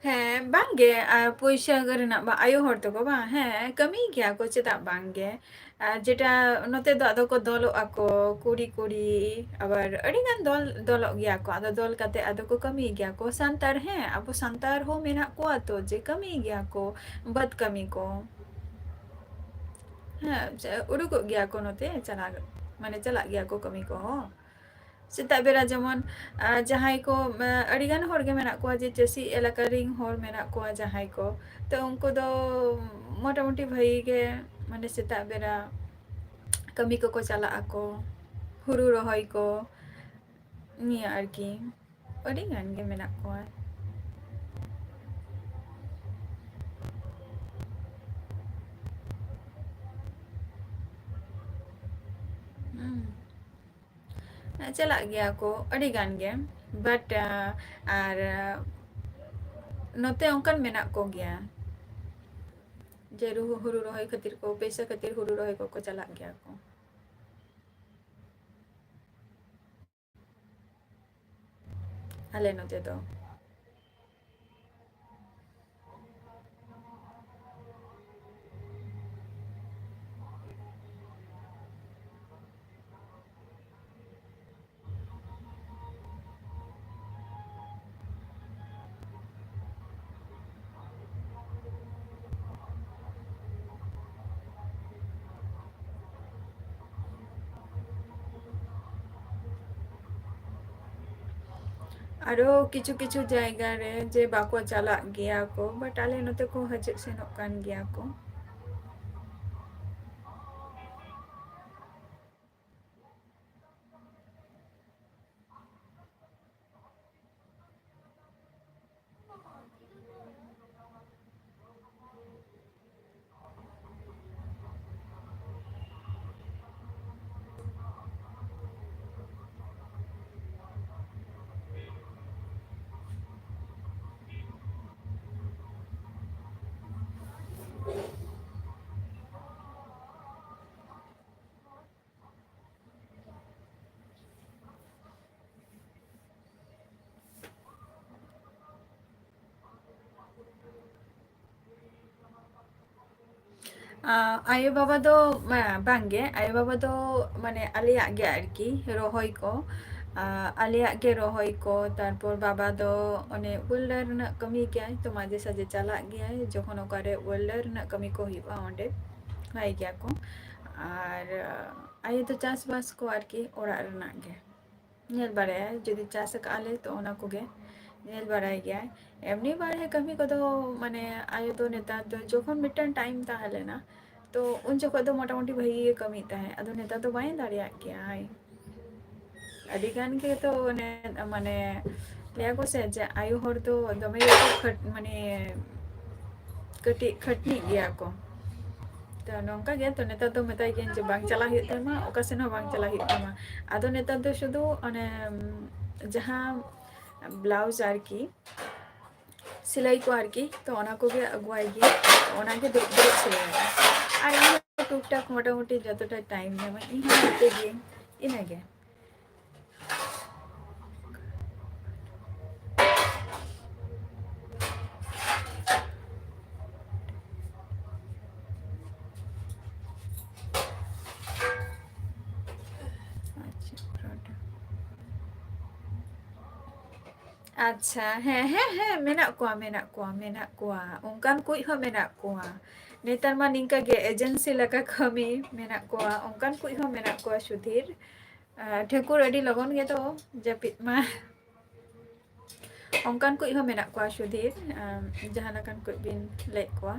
ᱦᱮᱸ, ᱵᱟᱝᱜᱮ, ᱟᱨ ᱯᱩᱭᱥᱟᱹ ᱨᱮᱱᱟᱜ ᱵᱟ, ᱟᱭᱳ ᱦᱚᱲ ᱛᱟᱠᱚ ᱵᱟᱝ? ᱦᱮᱸ, ᱠᱟᱹᱢᱤᱭ ᱜᱮᱭᱟ ᱠᱚ, ᱪᱮᱫᱟᱜ ᱵᱟᱝᱜᱮ? ᱟᱨ ᱡᱮᱴᱟ ᱱᱚᱛᱮ ᱫᱚ ᱟᱫᱚ ᱠᱚ ᱫᱚᱞᱚᱜ ᱟᱠᱚ, ᱠᱩᱲᱤ ᱠᱩᱲᱤ, ᱟᱵᱟᱨ ᱟᱹᱰᱤ ᱜᱟᱱ ᱫᱚᱞ, ᱫᱚᱞᱚᱜ ᱜᱮᱭᱟ ᱠᱚ᱾ ᱟᱫᱚ ᱫᱚᱞ ᱠᱟᱛᱮ ᱟᱫᱚ ᱠᱚ ᱠᱟᱹᱢᱤᱭ ᱜᱮᱭᱟ ᱠᱚ᱾ ᱥᱟᱱᱛᱟᱲ, ᱦᱮᱸ, ᱟᱵᱚ ᱥᱟᱱᱛᱟᱲ ᱦᱚᱸ ᱢᱮᱱᱟᱜ ᱠᱚᱣᱟ ᱛᱚ, ᱡᱮ ᱠᱟᱹᱢᱤᱭ ᱜᱮᱭᱟ ᱠᱚ, ᱵᱟᱹᱫᱽ ᱠᱟᱹᱢᱤ ᱠᱚ᱾ ᱦᱮᱸ, ᱪᱮ-, ᱩᱰᱩᱠᱚᱜ ᱜᱮᱭᱟ ᱠᱚ ᱱᱚᱛᱮ, ᱪᱟᱞᱟᱜ, ᱢᱟᱱᱮ ᱪᱟᱞᱟᱜ ᱜᱮᱭᱟ ᱠᱚ ᱠᱟᱹᱢᱤ ᱠᱚᱦᱚᱸ᱾ ᱥᱮᱛᱟᱜ ᱵᱮᱲᱟ ᱡᱮᱢᱚᱱ, ᱟᱸ, ᱡᱟᱦᱟᱸᱭ ᱠᱚ, ᱟᱸ, ᱟᱹᱰᱤ ᱜᱟᱱ ᱦᱚᱲ ᱜᱮ ᱢᱮᱱᱟᱜ ᱠᱚᱣᱟ ᱡᱮ ᱪᱟᱹᱥᱤ ᱮᱞᱟᱠᱟ ᱨᱮᱱ ᱦᱚᱲ ᱢᱮᱱᱟᱜ ᱠᱚᱣᱟ ᱡᱟᱦᱟᱸᱭ ᱠᱚ, ᱛᱚ ᱩᱱᱠᱩ ᱫᱚ ᱢᱚᱴᱟᱢᱩᱴᱤ ᱵᱷᱟᱹᱜᱤ ᱜᱮ, ᱢᱟᱱᱮ ᱥᱮᱛᱟᱜ ᱵᱮᱲᱟ ᱠᱟᱹᱢᱤ ᱠᱚᱠᱚ ᱪᱟᱞᱟᱜ ᱟᱠᱚ, ᱦᱩᱲᱩ ᱨᱚᱦᱚᱭ ᱠᱚ, ᱱᱤᱭᱟᱹ ᱟᱨᱠᱤ᱾ ᱟᱹᱰᱤ ᱜᱟᱱ ᱜᱮ ᱢᱮᱱᱟᱜ ᱠᱚᱣᱟ᱾ ᱦᱩᱸ᱾ ᱪᱟᱞᱟᱜ ᱜᱮᱭᱟ ᱠᱚ ᱟᱹᱰᱤ ᱜᱟᱱ ᱜᱮ, but, ᱟᱨ ᱱᱚᱛᱮ ᱚᱱᱠᱟᱱ ᱢᱮᱱᱟᱜ ᱠᱚᱜᱮᱭᱟ᱾ ᱡᱮ ᱨᱩ-, ᱦᱩᱲᱩ ᱨᱚᱦᱚᱭ ᱠᱷᱟᱹᱛᱤᱨ ᱠᱚ, ᱯᱚᱭᱥᱟ ᱠᱷᱟᱹᱛᱤᱨ ᱦᱩᱲᱩ ᱨᱚᱦᱚᱭ ᱠᱚᱠᱚ ᱪᱟᱞᱟᱜ ᱜᱮᱭᱟ ᱠᱚ ᱟᱞᱮ ᱱᱚᱛᱮ ᱫᱚ᱾ ᱟᱨᱚ ᱠᱤᱪᱷᱩ ᱠᱤᱪᱷᱩ ᱡᱟᱭᱜᱟ ᱨᱮ ᱡᱮ ᱵᱟᱠᱚ ᱪᱟᱞᱟᱜ ᱜᱮᱭᱟ ᱠᱚ, but ᱟᱞᱮ ᱱᱚᱛᱮ ᱠᱚ ᱦᱤᱡᱩᱜ ᱥᱮᱱᱚᱜ ᱠᱟᱱ ᱜᱮᱭᱟ ᱠᱚ᱾ ᱟᱸ, ᱟᱭᱳ ᱵᱟᱵᱟ ᱫᱚ, ᱢᱟ, ᱵᱟᱝ ᱜᱮ, ᱟᱭᱳ ᱵᱟᱵᱟ ᱫᱚ ᱢᱟᱱᱮ ᱟᱞᱮᱭᱟᱜ ᱜᱮ ᱟᱨᱠᱤ ᱨᱚᱦᱚᱭ ᱠᱚ, ᱟᱸ, ᱟᱞᱮᱭᱟᱜ ᱜᱮ ᱨᱚᱦᱚᱭ ᱠᱚ᱾ ᱛᱟᱨᱯᱚᱨ ᱵᱟᱵᱟ ᱫᱚ ᱚᱱᱮ welder ᱨᱮᱱᱟᱜ ᱠᱟᱹᱢᱤ ᱜᱮᱭᱟᱭ, ᱛᱚ ᱢᱟᱡᱷᱮ ᱥᱟᱡᱷᱮ ᱪᱟᱞᱟᱜ ᱜᱮᱭᱟᱭ ᱡᱚᱠᱷᱚᱱ ᱚᱠᱟᱨᱮ welder ᱨᱮᱱᱟᱜ ᱠᱟᱹᱢᱤ ᱠᱚ ᱦᱩᱭᱩᱜᱼᱟ, ᱚᱸᱰᱮ ᱵᱟᱭ ᱜᱮᱭᱟ ᱠᱚ᱾ ᱟᱨ, ᱟᱸ, ᱟᱭᱳ ᱫᱚ ᱪᱟᱥᱵᱟᱥ ᱠᱚ ᱟᱨᱠᱤ ᱚᱲᱟᱜ ᱨᱮᱱᱟᱜ ᱜᱮ ᱧᱮᱞ ᱵᱟᱲᱟᱭᱟᱭ, ᱡᱩᱫᱤ ᱪᱟᱥ ᱟᱠᱟᱫ ᱞᱮ ᱛᱚ ᱚᱱᱟ ᱠᱚᱜᱮ ᱧᱮᱞ ᱵᱟᱲᱟᱭ ᱜᱮᱭᱟᱭ᱾ ᱮᱢᱱᱤ ᱵᱟᱨᱦᱮ ᱠᱟᱹᱢᱤ ᱠᱚᱫᱚ ᱢᱟᱱᱮ ᱟᱭᱳ ᱫᱚ ᱱᱮᱛᱟᱨ ᱫᱚ ᱡᱚᱠᱷᱚᱱ ᱢᱤᱫᱴᱟᱝ time ᱛᱟᱦᱮᱸ ᱞᱮᱱᱟ, ᱛᱚ ᱩᱱ ᱡᱚᱠᱷᱚᱱ ᱫᱚ ᱢᱚᱴᱟᱢᱩᱴᱤ ᱵᱷᱟᱹᱜᱤ ᱜᱮ ᱠᱟᱹᱢᱤᱭᱮᱫ ᱛᱟᱦᱮᱸᱫ, ᱟᱫᱚ ᱱᱮᱛᱟᱨ ᱫᱚ ᱵᱟᱭ ᱫᱟᱲᱮᱭᱟᱜ ᱜᱮᱭᱟᱭ᱾ ᱟᱹᱰᱤ ᱜᱟᱱ ᱜᱮ ᱛᱚ ᱚᱱᱮ ᱢᱟᱱᱮ ᱞᱟᱹᱭᱟ ᱠᱚ ᱥᱮ ᱡᱮ ᱟᱭᱳ ᱦᱚᱲ ᱫᱚ ᱫᱚᱢᱮ ᱜᱮᱠᱚ ᱠᱷᱟᱹᱴ-, ᱢᱟᱱᱮ ᱠᱟᱹᱴᱤᱡ ᱠᱷᱟᱹᱴᱱᱤᱜ ᱜᱮᱭᱟ ᱠᱚ᱾ ᱛᱚ ᱱᱚᱝᱠᱟ ᱜᱮ, ᱛᱚ ᱱᱮᱛᱟᱨ ᱫᱚ ᱢᱮᱛᱟᱭ ᱜᱤᱭᱟᱹᱧ ᱡᱮ ᱵᱟᱝ ᱪᱟᱞᱟᱜ ᱦᱩᱭᱩᱜ ᱛᱟᱢᱟ, ᱚᱠᱟ ᱥᱮᱱ ᱦᱚᱸ ᱵᱟᱝ ᱪᱟᱞᱟᱜ ᱦᱩᱭᱩᱜ ᱛᱟᱢᱟ᱾ ᱟᱫᱚ ᱱᱮᱛᱟᱨ ᱫᱚ ᱥᱩᱫᱷᱩ ᱚᱱᱮ, ᱩᱢ, ᱡᱟᱦᱟᱸ blouse ᱟᱨᱠᱤ, ᱥᱤᱞᱟᱹᱭ ᱠᱚ ᱟᱨᱠᱤ, ᱛᱚ ᱚᱱᱟ ᱠᱚᱜᱮ ᱟᱹᱜᱩᱣᱟᱭ ᱜᱮᱭᱟ, ᱛᱚ ᱚᱱᱟᱜᱮ ᱫᱩᱲᱩᱵ ᱫᱩᱲᱩᱵ ᱥᱤᱞᱟᱹᱭᱟᱭ᱾ ᱟᱨ ᱤᱧ ᱦᱚᱸ ᱴᱩᱠ ᱴᱟᱠ ᱢᱚᱴᱟᱢᱩᱴᱤ ᱡᱚᱛᱚᱴᱟ ᱴᱟᱭᱤᱢ ᱧᱟᱢᱟᱹᱧ, ᱤᱧ ᱦᱚᱸ ᱱᱚᱛᱮ ᱜᱮ, ᱤᱱᱟᱹᱜᱮ᱾ ᱟᱪᱪᱷᱟ, ᱯᱚᱨᱚᱴᱟ᱾ ᱟᱪᱪᱷᱟ, ᱦᱮᱸ, ᱦᱮᱸ, ᱦᱮᱸ, ᱢᱮᱱᱟᱜ ᱠᱚᱣᱟ, ᱢᱮᱱᱟᱜ ᱠᱚᱣᱟ, ᱢᱮᱱᱟᱜ ᱠᱚᱣᱟ᱾ ᱚᱱᱠᱟᱱ ᱠᱩᱡ ᱦᱚᱸ ᱢᱮᱱᱟᱜ ᱠᱚᱣᱟ᱾ ᱱᱮᱛᱟᱨ ᱢᱟ ᱱᱤᱝᱠᱟ ᱜᱮ agency ᱞᱮᱠᱟ ᱠᱟᱹᱢᱤ ᱢᱮᱱᱟᱜ ᱠᱚᱣᱟ᱾ ᱚᱱᱠᱟᱱ ᱠᱩᱡ ᱦᱚᱸ ᱢᱮᱱᱟᱜ ᱠᱚᱣᱟ, ᱥᱩᱫᱷᱤᱨ᱾ ᱟᱨ ᱴᱷᱟᱹᱠᱩᱨ ᱟᱹᱰᱤ ᱞᱚᱜᱚᱱ ᱜᱮ ᱛᱚ ᱡᱟᱹᱯᱤᱫ ᱢᱟ᱾ ᱚᱱᱠᱟᱱ ᱠᱩᱡ ᱦᱚᱸ ᱢᱮᱱᱟᱜ ᱠᱚᱣᱟ, ᱥᱩᱫᱷᱤᱨ᱾ ᱟᱢ, ᱡᱟᱦᱟᱸ ᱞᱮᱠᱟᱱ ᱠᱩᱡ ᱵᱤᱱ ᱞᱟᱹᱭᱮᱫ ᱠᱚᱣᱟ᱾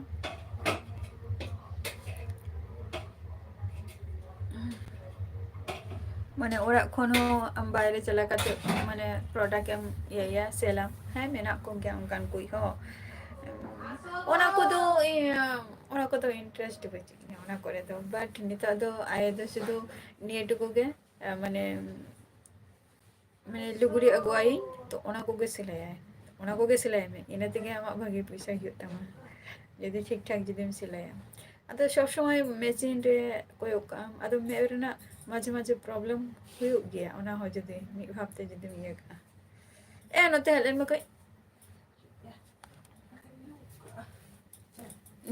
ᱢᱟᱱᱮ ᱚᱲᱟᱜ ᱠᱷᱚᱱ ᱦᱚᱸ ᱟᱢ ᱵᱟᱭᱨᱮ ᱪᱟᱞᱟᱣ ᱠᱟᱛᱮ ᱢᱟᱱᱮ product ᱮᱢ ᱤᱭᱟᱹᱭᱟ, ᱥᱮᱞᱟᱢ᱾ ᱦᱮᱸ, ᱢᱮᱱᱟᱜ ᱠᱚᱜᱮᱭᱟ ᱚᱱᱠᱟᱱ ᱠᱩᱡ ᱦᱚᱸ᱾ ᱚᱱᱟ ᱠᱚᱫᱚ ᱤᱧ, ᱚᱱᱟ ᱠᱚᱫᱚ interest ᱵᱟᱹᱪᱩᱜ ᱛᱤᱧᱟ ᱚᱱᱟ ᱠᱚᱨᱮ ᱫᱚ᱾ But ᱱᱤᱛᱚᱜ ᱫᱚ ᱟᱭᱳ ᱫᱚ ᱥᱩᱫᱷᱩ ᱱᱤᱭᱟᱹ ᱴᱩᱠᱩ ᱜᱮ, ᱢᱟᱱᱮ, ᱢᱟᱱᱮ ᱞᱩᱜᱽᱲᱤ ᱟᱹᱜᱩᱣᱟᱭᱤᱧ, ᱛᱚ ᱚᱱᱟ ᱠᱚᱜᱮ ᱥᱤᱞᱟᱹᱭᱟᱭ, ᱚᱱᱟ ᱠᱚᱜᱮ ᱥᱤᱞᱟᱹᱭ ᱢᱮ, ᱤᱱᱟᱹ ᱛᱮᱜᱮ ᱟᱢᱟᱜ ᱵᱷᱟᱜᱮ ᱯᱚᱭᱥᱟ ᱦᱩᱭᱩᱜ ᱛᱟᱢᱟ, ᱡᱩᱫᱤ ᱴᱷᱤᱠ ᱴᱷᱟᱠ ᱡᱩᱫᱤᱢ ᱥᱤᱞᱟᱹᱭᱟ᱾ ᱟᱫᱚ ᱥᱚᱵ ᱥᱚᱢᱚᱭ machine ᱨᱮ ᱠᱚᱭᱚᱜ ᱠᱟᱜ ᱟᱢ, ᱟᱫᱚ ᱢᱮᱫ ᱨᱮᱱᱟᱜ ᱢᱟᱡᱷᱮ ᱢᱟᱡᱷᱮ problem ᱦᱩᱭᱩᱜ ᱜᱮᱭᱟ, ᱚᱱᱟ ᱦᱚᱸ ᱡᱩᱫᱤ ᱢᱤᱫ ᱵᱷᱟᱵ ᱛᱮ ᱡᱩᱫᱤᱢ ᱤᱭᱟᱹ ᱠᱟᱜᱼᱟ᱾ ᱮ, ᱱᱚᱛᱮ ᱦᱮᱡ ᱞᱮᱱ ᱢᱮ ᱠᱟᱹᱡ᱾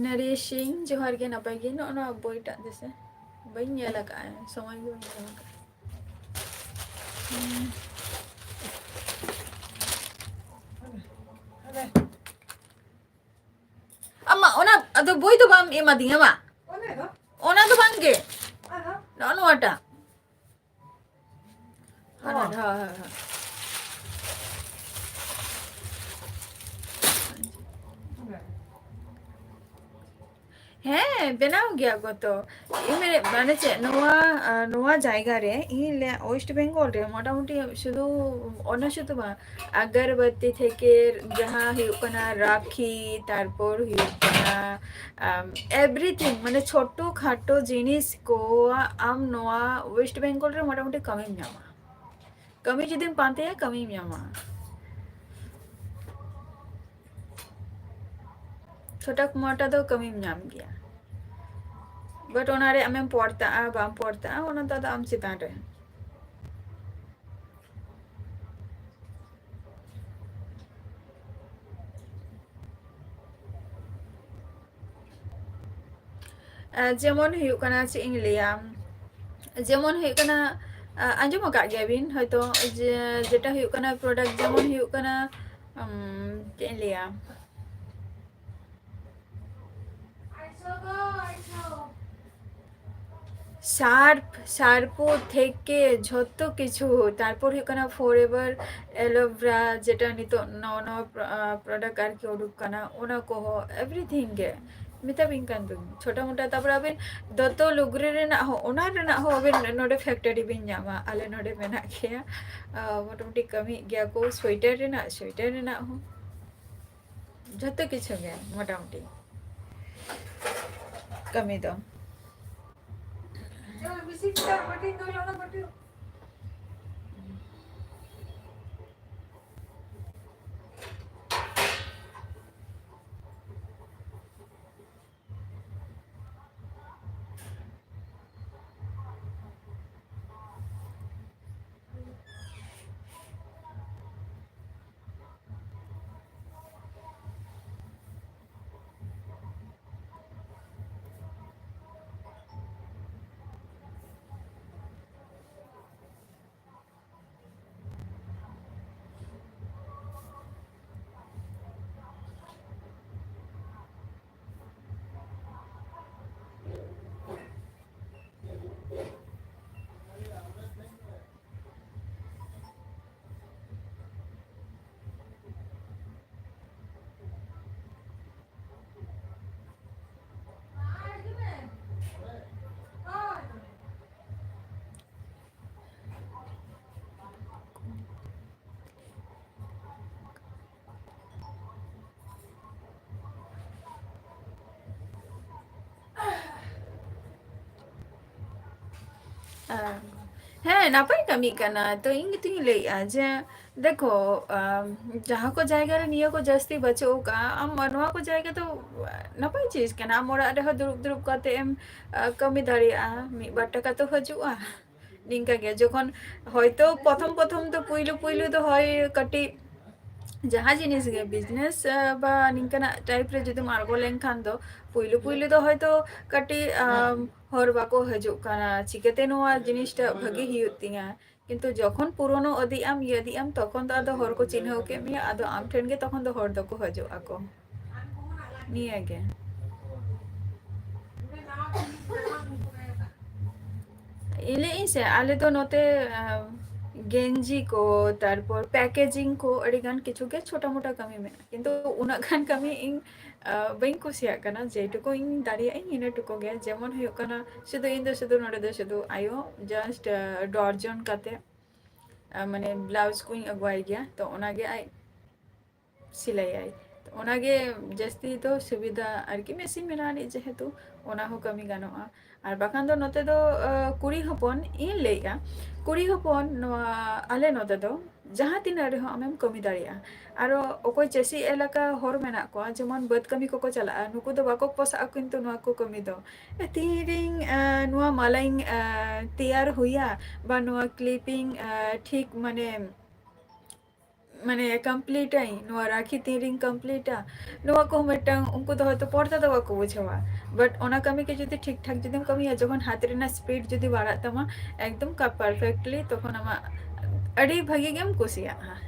ᱱᱟᱨᱮᱥ ᱥᱤᱝ, ᱡᱚᱦᱟᱨ ᱜᱮ, ᱱᱟᱯᱟᱭ ᱜᱮ? ᱱᱚᱜᱼᱚ ᱱᱚᱣᱟ ᱵᱳᱭᱴᱟᱜ ᱫᱮᱥᱮ ᱵᱟᱹᱧ ᱧᱮᱞ ᱟᱠᱟᱫᱼᱟ, ᱥᱚᱢᱚᱭ ᱜᱮ ᱵᱟᱹᱧ ᱧᱟᱢ ᱟᱠᱟᱫᱼᱟ᱾ ᱦᱩᱸ᱾ ᱟᱢᱟ, ᱚᱱᱟ ᱟᱫᱚ ᱵᱳᱭ ᱫᱚ ᱵᱟᱢ ᱮᱢᱟᱫᱤᱧᱟ ᱢᱟ᱾ ᱚᱱᱟ ᱫᱚ ᱵᱟᱝ ᱜᱮ᱾ ᱱᱚᱜᱼᱚ ᱱᱚᱣᱟᱴᱟᱜ᱾ ᱦᱟᱱᱟ, ᱦᱳᱭ, ᱦᱳᱭ, ᱦᱳᱭ᱾ ᱦᱮᱸ, ᱵᱮᱱᱟᱣ ᱜᱮᱭᱟ ᱠᱚ ᱛᱚ᱾ ᱤᱧ ᱢᱮᱱᱮᱫ, ᱢᱟᱱᱮ ᱪᱮᱫ, ᱱᱚᱣᱟ, ᱟ, ᱱᱚᱣᱟ ᱡᱟᱭᱜᱟ ᱨᱮ, ᱤᱧ ᱞᱟᱹᱭᱟ, West Bengal ᱨᱮ ᱢᱚᱴᱟᱢᱩᱴᱤ ᱥᱩᱫᱷᱩ, ᱚᱱᱟ ᱥᱩᱫᱷᱩ ᱵᱟᱝ, ᱟᱜᱚᱨᱵᱟᱛᱤ ᱛᱷᱮᱠᱮ ᱡᱟᱦᱟᱸ ᱦᱩᱭᱩᱜ ᱠᱟᱱᱟ ᱨᱟᱠᱷᱤ, ᱛᱟᱨᱯᱚᱨ ᱦᱩᱭᱩᱜ ᱠᱟᱱᱟ, ᱟᱢ, everything, ᱢᱟᱱᱮ ᱪᱷᱳᱴᱳ ᱠᱷᱟᱴᱳ ᱡᱤᱱᱤᱥ ᱠᱚ ᱟᱢ ᱱᱚᱣᱟ West Bengal ᱨᱮ ᱢᱚᱴᱟᱢᱩᱴᱤ ᱠᱟᱹᱢᱤᱢ ᱧᱟᱢᱟ᱾ ᱠᱟᱹᱢᱤ ᱡᱩᱫᱤᱢ ᱯᱟᱱᱛᱮᱭᱟ, ᱠᱟᱹᱢᱤᱢ ᱧᱟᱢᱟ᱾ ᱪᱷᱳᱴᱟ ᱢᱳᱴᱟ ᱫᱚ ᱠᱟᱹᱢᱤᱢ ᱧᱟᱢ ᱜᱮᱭᱟ, but ᱚᱱᱟᱨᱮ ᱟᱢᱮᱢ ᱯᱚᱲᱛᱟᱜᱼᱟ ᱵᱟᱢ ᱯᱚᱲᱛᱟᱜᱼᱟ, ᱚᱱᱟ ᱫᱚ ᱟᱫᱚ ᱟᱢ ᱪᱮᱛᱟᱱ ᱨᱮ᱾ ᱟᱨ ᱡᱮᱢᱚᱱ ᱦᱩᱭᱩᱜ ᱠᱟᱱᱟ, ᱪᱮᱫ ᱤᱧ ᱞᱟᱹᱭᱟ, ᱡᱮᱢᱚᱱ ᱦᱩᱭᱩᱜ ᱠᱟᱱᱟ, ᱟᱸᱡᱚᱢ ᱟᱠᱟᱫ ᱜᱮᱭᱟ ᱵᱤᱱ ᱦᱚᱭᱛᱳ, ᱡᱮ ᱡᱮᱴᱟ ᱦᱩᱭᱩᱜ ᱠᱟᱱᱟ product, ᱡᱮᱢᱚᱱ ᱦᱩᱭᱩᱜ ᱠᱟᱱᱟ, ᱩᱢ, ᱪᱮᱫ ᱤᱧ ᱞᱟᱹᱭᱟ, ᱥᱟᱨᱯ, ᱥᱟᱨᱯᱳ ᱛᱷᱮᱠᱮ ᱡᱷᱚᱛᱚ ᱠᱤᱪᱷᱩ, ᱛᱟᱨᱯᱚᱨ ᱦᱩᱭᱩᱜ ᱠᱟᱱᱟ ᱯᱷᱚᱨᱮᱵᱷᱟᱨ ᱮᱞᱳᱵᱷᱮᱨᱟ, ᱡᱮᱴᱟ ᱱᱤᱛᱚᱜ ᱱᱟᱣᱟ ᱱᱟᱣᱟ ᱯᱨᱚ-, ᱟᱸ, product ᱟᱨᱠᱤ ᱩᱰᱩᱠ ᱠᱟᱱᱟ, ᱚᱱᱟ ᱠᱚᱦᱚᱸ, everything ᱜᱮ ᱢᱮᱛᱟ ᱵᱤᱱ ᱠᱟᱱ ᱫᱚᱧ, ᱪᱷᱳᱴᱟ ᱢᱳᱴᱟ᱾ ᱛᱟᱨᱯᱚᱨ ᱟᱹᱵᱤᱱ ᱫᱚᱛᱚ ᱞᱩᱜᱽᱲᱤ ᱨᱮᱱᱟᱜ ᱦᱚᱸ, ᱚᱱᱟ ᱨᱮᱱᱟᱜ ᱦᱚᱸ ᱟᱹᱵᱤᱱ ᱱᱚᱰᱮ factory ᱵᱤᱱ ᱧᱟᱢᱟ, ᱟᱞᱮ ᱱᱚᱰᱮ ᱢᱮᱱᱟᱜ ᱜᱮᱭᱟ᱾ ᱟᱸ, ᱢᱚᱴᱟᱢᱩᱴᱤ ᱠᱟᱹᱢᱤᱭᱮᱫ ᱜᱮᱭᱟ ᱠᱚ ᱥᱳᱭᱮᱴᱟᱨ ᱨᱮᱱᱟᱜ, ᱥᱳᱭᱮᱴᱟᱨ ᱨᱮᱱᱟᱜ ᱦᱚᱸ᱾ ᱡᱷᱚᱛᱚ ᱠᱤᱪᱷᱩ ᱜᱮ ᱢᱚᱴᱟᱢᱩᱴᱤ ᱠᱟᱹᱢᱤ ᱫᱚ᱾ ᱟᱨ ᱦᱮᱸ, ᱱᱟᱯᱟᱭ ᱠᱟᱹᱢᱤ ᱠᱟᱱᱟ᱾ ᱛᱚ ᱤᱧ ᱜᱮᱛᱚᱧ ᱞᱟᱹᱭᱮᱜᱼᱟ ᱡᱮ, ᱫᱮᱠᱷᱚ, ᱟᱢ, ᱡᱟᱦᱟᱸ ᱠᱚ ᱡᱟᱭᱜᱟ ᱨᱮ ᱱᱤᱭᱟᱹ ᱠᱚ ᱡᱟᱹᱥᱛᱤ ᱵᱟᱹᱪᱩᱜ ᱟᱠᱟᱫᱼᱟ, ᱟᱢ ᱱᱚᱣᱟ ᱠᱚ ᱡᱟᱭᱜᱟ ᱫᱚ, ᱱᱟᱯᱟᱭ ᱪᱤᱡᱽ ᱠᱟᱱᱟ᱾ ᱟᱢ ᱚᱲᱟᱜ ᱨᱮᱦᱚᱸ ᱫᱩᱲᱩᱵ ᱫᱩᱲᱩᱵ ᱠᱟᱛᱮ ᱮᱢ, ᱟ, ᱠᱟᱹᱢᱤ ᱫᱟᱲᱮᱭᱟᱜᱼᱟ, ᱢᱤᱫ ᱵᱟᱨ ᱴᱟᱠᱟ ᱛᱚ ᱦᱤᱡᱩᱜᱼᱟ᱾ ᱱᱤᱝᱠᱟ ᱜᱮ, ᱡᱚᱠᱷᱚᱱ ᱦᱚᱭᱛᱳ ᱯᱨᱚᱛᱷᱚᱢ ᱯᱨᱚᱛᱷᱚᱢ ᱫᱚ, ᱯᱩᱭᱞᱩ ᱯᱩᱭᱞᱩ ᱫᱚ ᱦᱚᱭ ᱠᱟᱹᱴᱤᱡ ᱡᱟᱦᱟᱸ ᱡᱤᱱᱤᱥ ᱜᱮ, ᱵᱤᱡᱽᱱᱮᱥ, ᱟ, ᱵᱟ ᱱᱤᱝᱠᱟᱱᱟᱜ ᱴᱟᱭᱤᱯ ᱨᱮ ᱡᱩᱫᱤᱢ ᱟᱬᱜᱚ ᱞᱮᱱᱠᱷᱟᱱ ᱫᱚ, ᱯᱩᱭᱞᱩ ᱯᱩᱭᱞᱩ ᱫᱚ ᱦᱚᱭᱛᱳ ᱠᱟᱹᱴᱤᱡ, ᱟᱢ, ᱦᱚᱲ ᱵᱟᱠᱚ ᱦᱤᱡᱩᱜ ᱠᱟᱱᱟ, ᱪᱤᱠᱟᱹᱛᱮ ᱱᱚᱣᱟ ᱡᱤᱱᱤᱥᱴᱟ ᱵᱷᱟᱹᱜᱤ ᱦᱩᱭᱩᱜ ᱛᱤᱧᱟ᱾ ᱠᱤᱱᱛᱩ ᱡᱚᱠᱷᱚᱱ ᱯᱩᱨᱚᱱᱚ ᱤᱫᱤᱜ ᱟᱢ, ᱤᱭᱟᱹ ᱤᱫᱤᱜ ᱟᱢ, ᱛᱚᱠᱷᱚᱱ ᱫᱚ ᱟᱫᱚ ᱦᱚᱲ ᱠᱚ ᱪᱤᱱᱦᱟᱹᱣ ᱠᱮᱫ ᱢᱮᱭᱟ, ᱟᱫᱚ ᱟᱢ ᱴᱷᱮᱱ ᱜᱮ ᱛᱚᱠᱷᱚᱱ ᱫᱚ ᱦᱚᱲ ᱫᱚᱠᱚ ᱦᱤᱡᱩᱜ ᱟᱠᱚ᱾ ᱱᱤᱭᱟᱹ ᱜᱮ᱾ ᱤᱧ ᱞᱟᱹᱭᱮᱫ ᱟᱹᱧ ᱥᱮ, ᱟᱞᱮ ᱫᱚ ᱱᱚᱛᱮ, ᱟᱢ, ᱜᱮᱧᱡᱤ ᱠᱚ, ᱛᱟᱨᱯᱚᱨ ᱯᱮᱠᱮᱡᱤᱝ ᱠᱚ, ᱟᱹᱰᱤ ᱜᱟᱱ ᱠᱤᱪᱷᱩ ᱜᱮ ᱪᱷᱳᱴᱟ ᱢᱳᱴᱟ ᱠᱟᱹᱢᱤ ᱢᱮᱱᱟᱜᱼᱟ, ᱠᱤᱱᱛᱩ ᱩᱱᱟᱹᱜ ᱜᱟᱱ ᱠᱟᱹᱢᱤ ᱤᱧ, ᱟ, ᱵᱟᱹᱧ ᱠᱩᱥᱤᱭᱟᱜ ᱠᱟᱱᱟ᱾ ᱡᱮᱴᱩᱠᱩ ᱤᱧ ᱫᱟᱲᱮᱭᱟᱜ ᱟᱹᱧ, ᱤᱱᱟᱹ ᱴᱩᱠᱩ ᱜᱮ᱾ ᱡᱮᱢᱚᱱ ᱦᱩᱭᱩᱜ ᱠᱟᱱᱟ, ᱥᱩᱫᱷᱩ ᱤᱧ ᱫᱚ ᱥᱩᱫᱷᱩ ᱱᱚᱰᱮ ᱫᱚ ᱥᱩᱫᱷᱩ ᱟᱭᱳ just, ᱟ, ᱰᱚᱨᱡᱚᱱ ᱠᱟᱛᱮ, ᱟ, ᱢᱟᱱᱮ ᱵᱞᱟᱣᱩᱡᱽ ᱠᱚᱧ ᱟᱹᱜᱩᱣᱟᱭ ᱜᱮᱭᱟ, ᱛᱚ ᱚᱱᱟᱜᱮ ᱟᱡ ᱥᱤᱞᱟᱹᱭᱟᱭ᱾ ᱛᱚ ᱚᱱᱟᱜᱮ ᱡᱟᱹᱥᱛᱤ ᱫᱚ ᱥᱩᱵᱤᱫᱷᱟ ᱟᱨᱠᱤ, ᱢᱮᱥᱤᱱ ᱢᱮᱱᱟᱜ ᱟᱹᱱᱤᱡ ᱡᱮᱦᱮᱛᱩ, ᱚᱱᱟ ᱦᱚᱸ ᱠᱟᱹᱢᱤ ᱜᱟᱱᱚᱜᱼᱟ᱾ ᱟᱨ ᱵᱟᱠᱷᱟᱱ ᱫᱚ ᱱᱚᱛᱮ ᱫᱚ, ᱟ, ᱠᱩᱲᱤ ᱦᱚᱯᱚᱱ, ᱤᱧ ᱞᱟᱹᱭᱮᱫᱼᱟ, ᱠᱩᱲᱤ ᱦᱚᱯᱚᱱ ᱱᱚᱣᱟ ᱟᱞᱮ ᱱᱚᱛᱮ ᱫᱚ ᱡᱟᱦᱟᱸ ᱛᱤᱱᱟᱹᱜ ᱨᱮᱦᱚᱸ ᱟᱢᱮᱢ ᱠᱟᱹᱢᱤ ᱫᱟᱲᱮᱭᱟᱜᱼᱟ᱾ ᱟᱨᱚ ᱚᱠᱚᱭ ᱪᱟᱹᱥᱤ ᱮᱞᱟᱠᱟ ᱦᱚᱲ ᱢᱮᱱᱟᱜ ᱠᱚᱣᱟ, ᱡᱮᱢᱚᱱ ᱵᱟᱹᱫᱽ ᱠᱟᱹᱢᱤ ᱠᱚᱠᱚ ᱪᱟᱞᱟᱜᱼᱟ, ᱱᱩᱠᱩ ᱫᱚ ᱵᱟᱠᱚ ᱯᱚᱥᱟᱜᱼᱟ ᱠᱤᱱᱛᱩ ᱱᱚᱣᱟ ᱠᱚ ᱠᱟᱹᱢᱤ ᱫᱚ᱾ ᱮ, ᱛᱤᱨᱤᱧ, ᱟ, ᱱᱚᱣᱟ ᱢᱟᱞᱟᱧ, ᱟ, ᱛᱮᱭᱟᱨ ᱦᱩᱭᱟ, ᱵᱟ ᱱᱚᱣᱟ ᱠᱞᱤᱯᱤᱝ, ᱟ, ᱴᱷᱤᱠ ᱢᱟᱱᱮ, ᱢᱟᱱᱮ complete ᱟᱹᱧ, ᱱᱚᱣᱟ ᱨᱟᱠᱷᱤ ᱛᱤᱱᱨᱤᱧ complete ᱟ, ᱱᱚᱣᱟ ᱠᱚᱦᱚᱸ ᱢᱤᱫᱴᱟᱝ ᱩᱱᱠᱩ ᱫᱚ ᱦᱚᱭᱛᱳ ᱯᱚᱨᱫᱟ ᱫᱚ ᱵᱟᱠᱚ ᱵᱩᱡᱷᱟᱹᱣᱟ᱾ But ᱚᱱᱟ ᱠᱟᱹᱢᱤ ᱜᱮ ᱡᱩᱫᱤ ᱴᱷᱤᱠ ᱴᱷᱟᱠ ᱡᱩᱫᱤᱢ ᱠᱟᱹᱢᱤᱭᱟ, ᱡᱚᱠᱷᱚᱱ ᱦᱟᱛ ᱨᱮᱱᱟᱜ speed ᱡᱩᱫᱤ ᱵᱟᱲᱟᱜ ᱛᱟᱢᱟ, ᱮᱠᱫᱚᱢ ᱠᱟ-, perfectly, ᱛᱚᱠᱷᱚᱱ ᱟᱢᱟᱜ ᱟᱹᱰᱤ ᱵᱷᱟᱹᱜᱤ ᱜᱮᱢ ᱠᱩᱥᱤᱭᱟᱜᱼᱟ᱾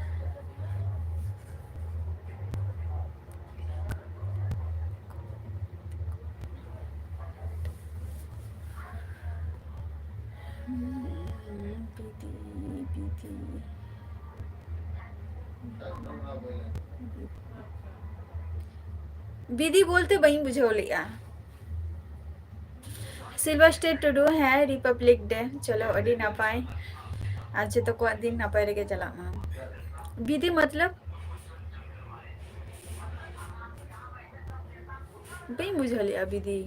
ᱵᱤᱫᱤ, ᱵᱤᱫᱤ᱾ ᱵᱤᱫᱤ ᱵᱚᱞᱛᱮ ᱵᱟᱹᱧ ᱵᱩᱡᱷᱟᱹᱣ ᱞᱮᱜᱼᱟ᱾ ᱥᱤᱞᱵᱷᱟᱥᱴᱟᱨ ᱴᱩᱰᱩ, ᱦᱮᱸ, Republic Day, ᱪᱚᱞᱚ, ᱟᱹᱰᱤ ᱱᱟᱯᱟᱭ᱾ ᱟᱨ ᱡᱚᱛᱚ ᱠᱚᱣᱟᱜ ᱫᱤᱱ ᱱᱟᱯᱟᱭ ᱨᱮᱜᱮ ᱪᱟᱞᱟᱜ ᱢᱟ᱾ ᱵᱤᱫᱤ ᱢᱚᱛᱞᱚᱵ? ᱵᱟᱹᱧ ᱵᱩᱡᱷᱟᱹᱣ ᱞᱮᱜᱼᱟ, ᱵᱤᱫᱤ᱾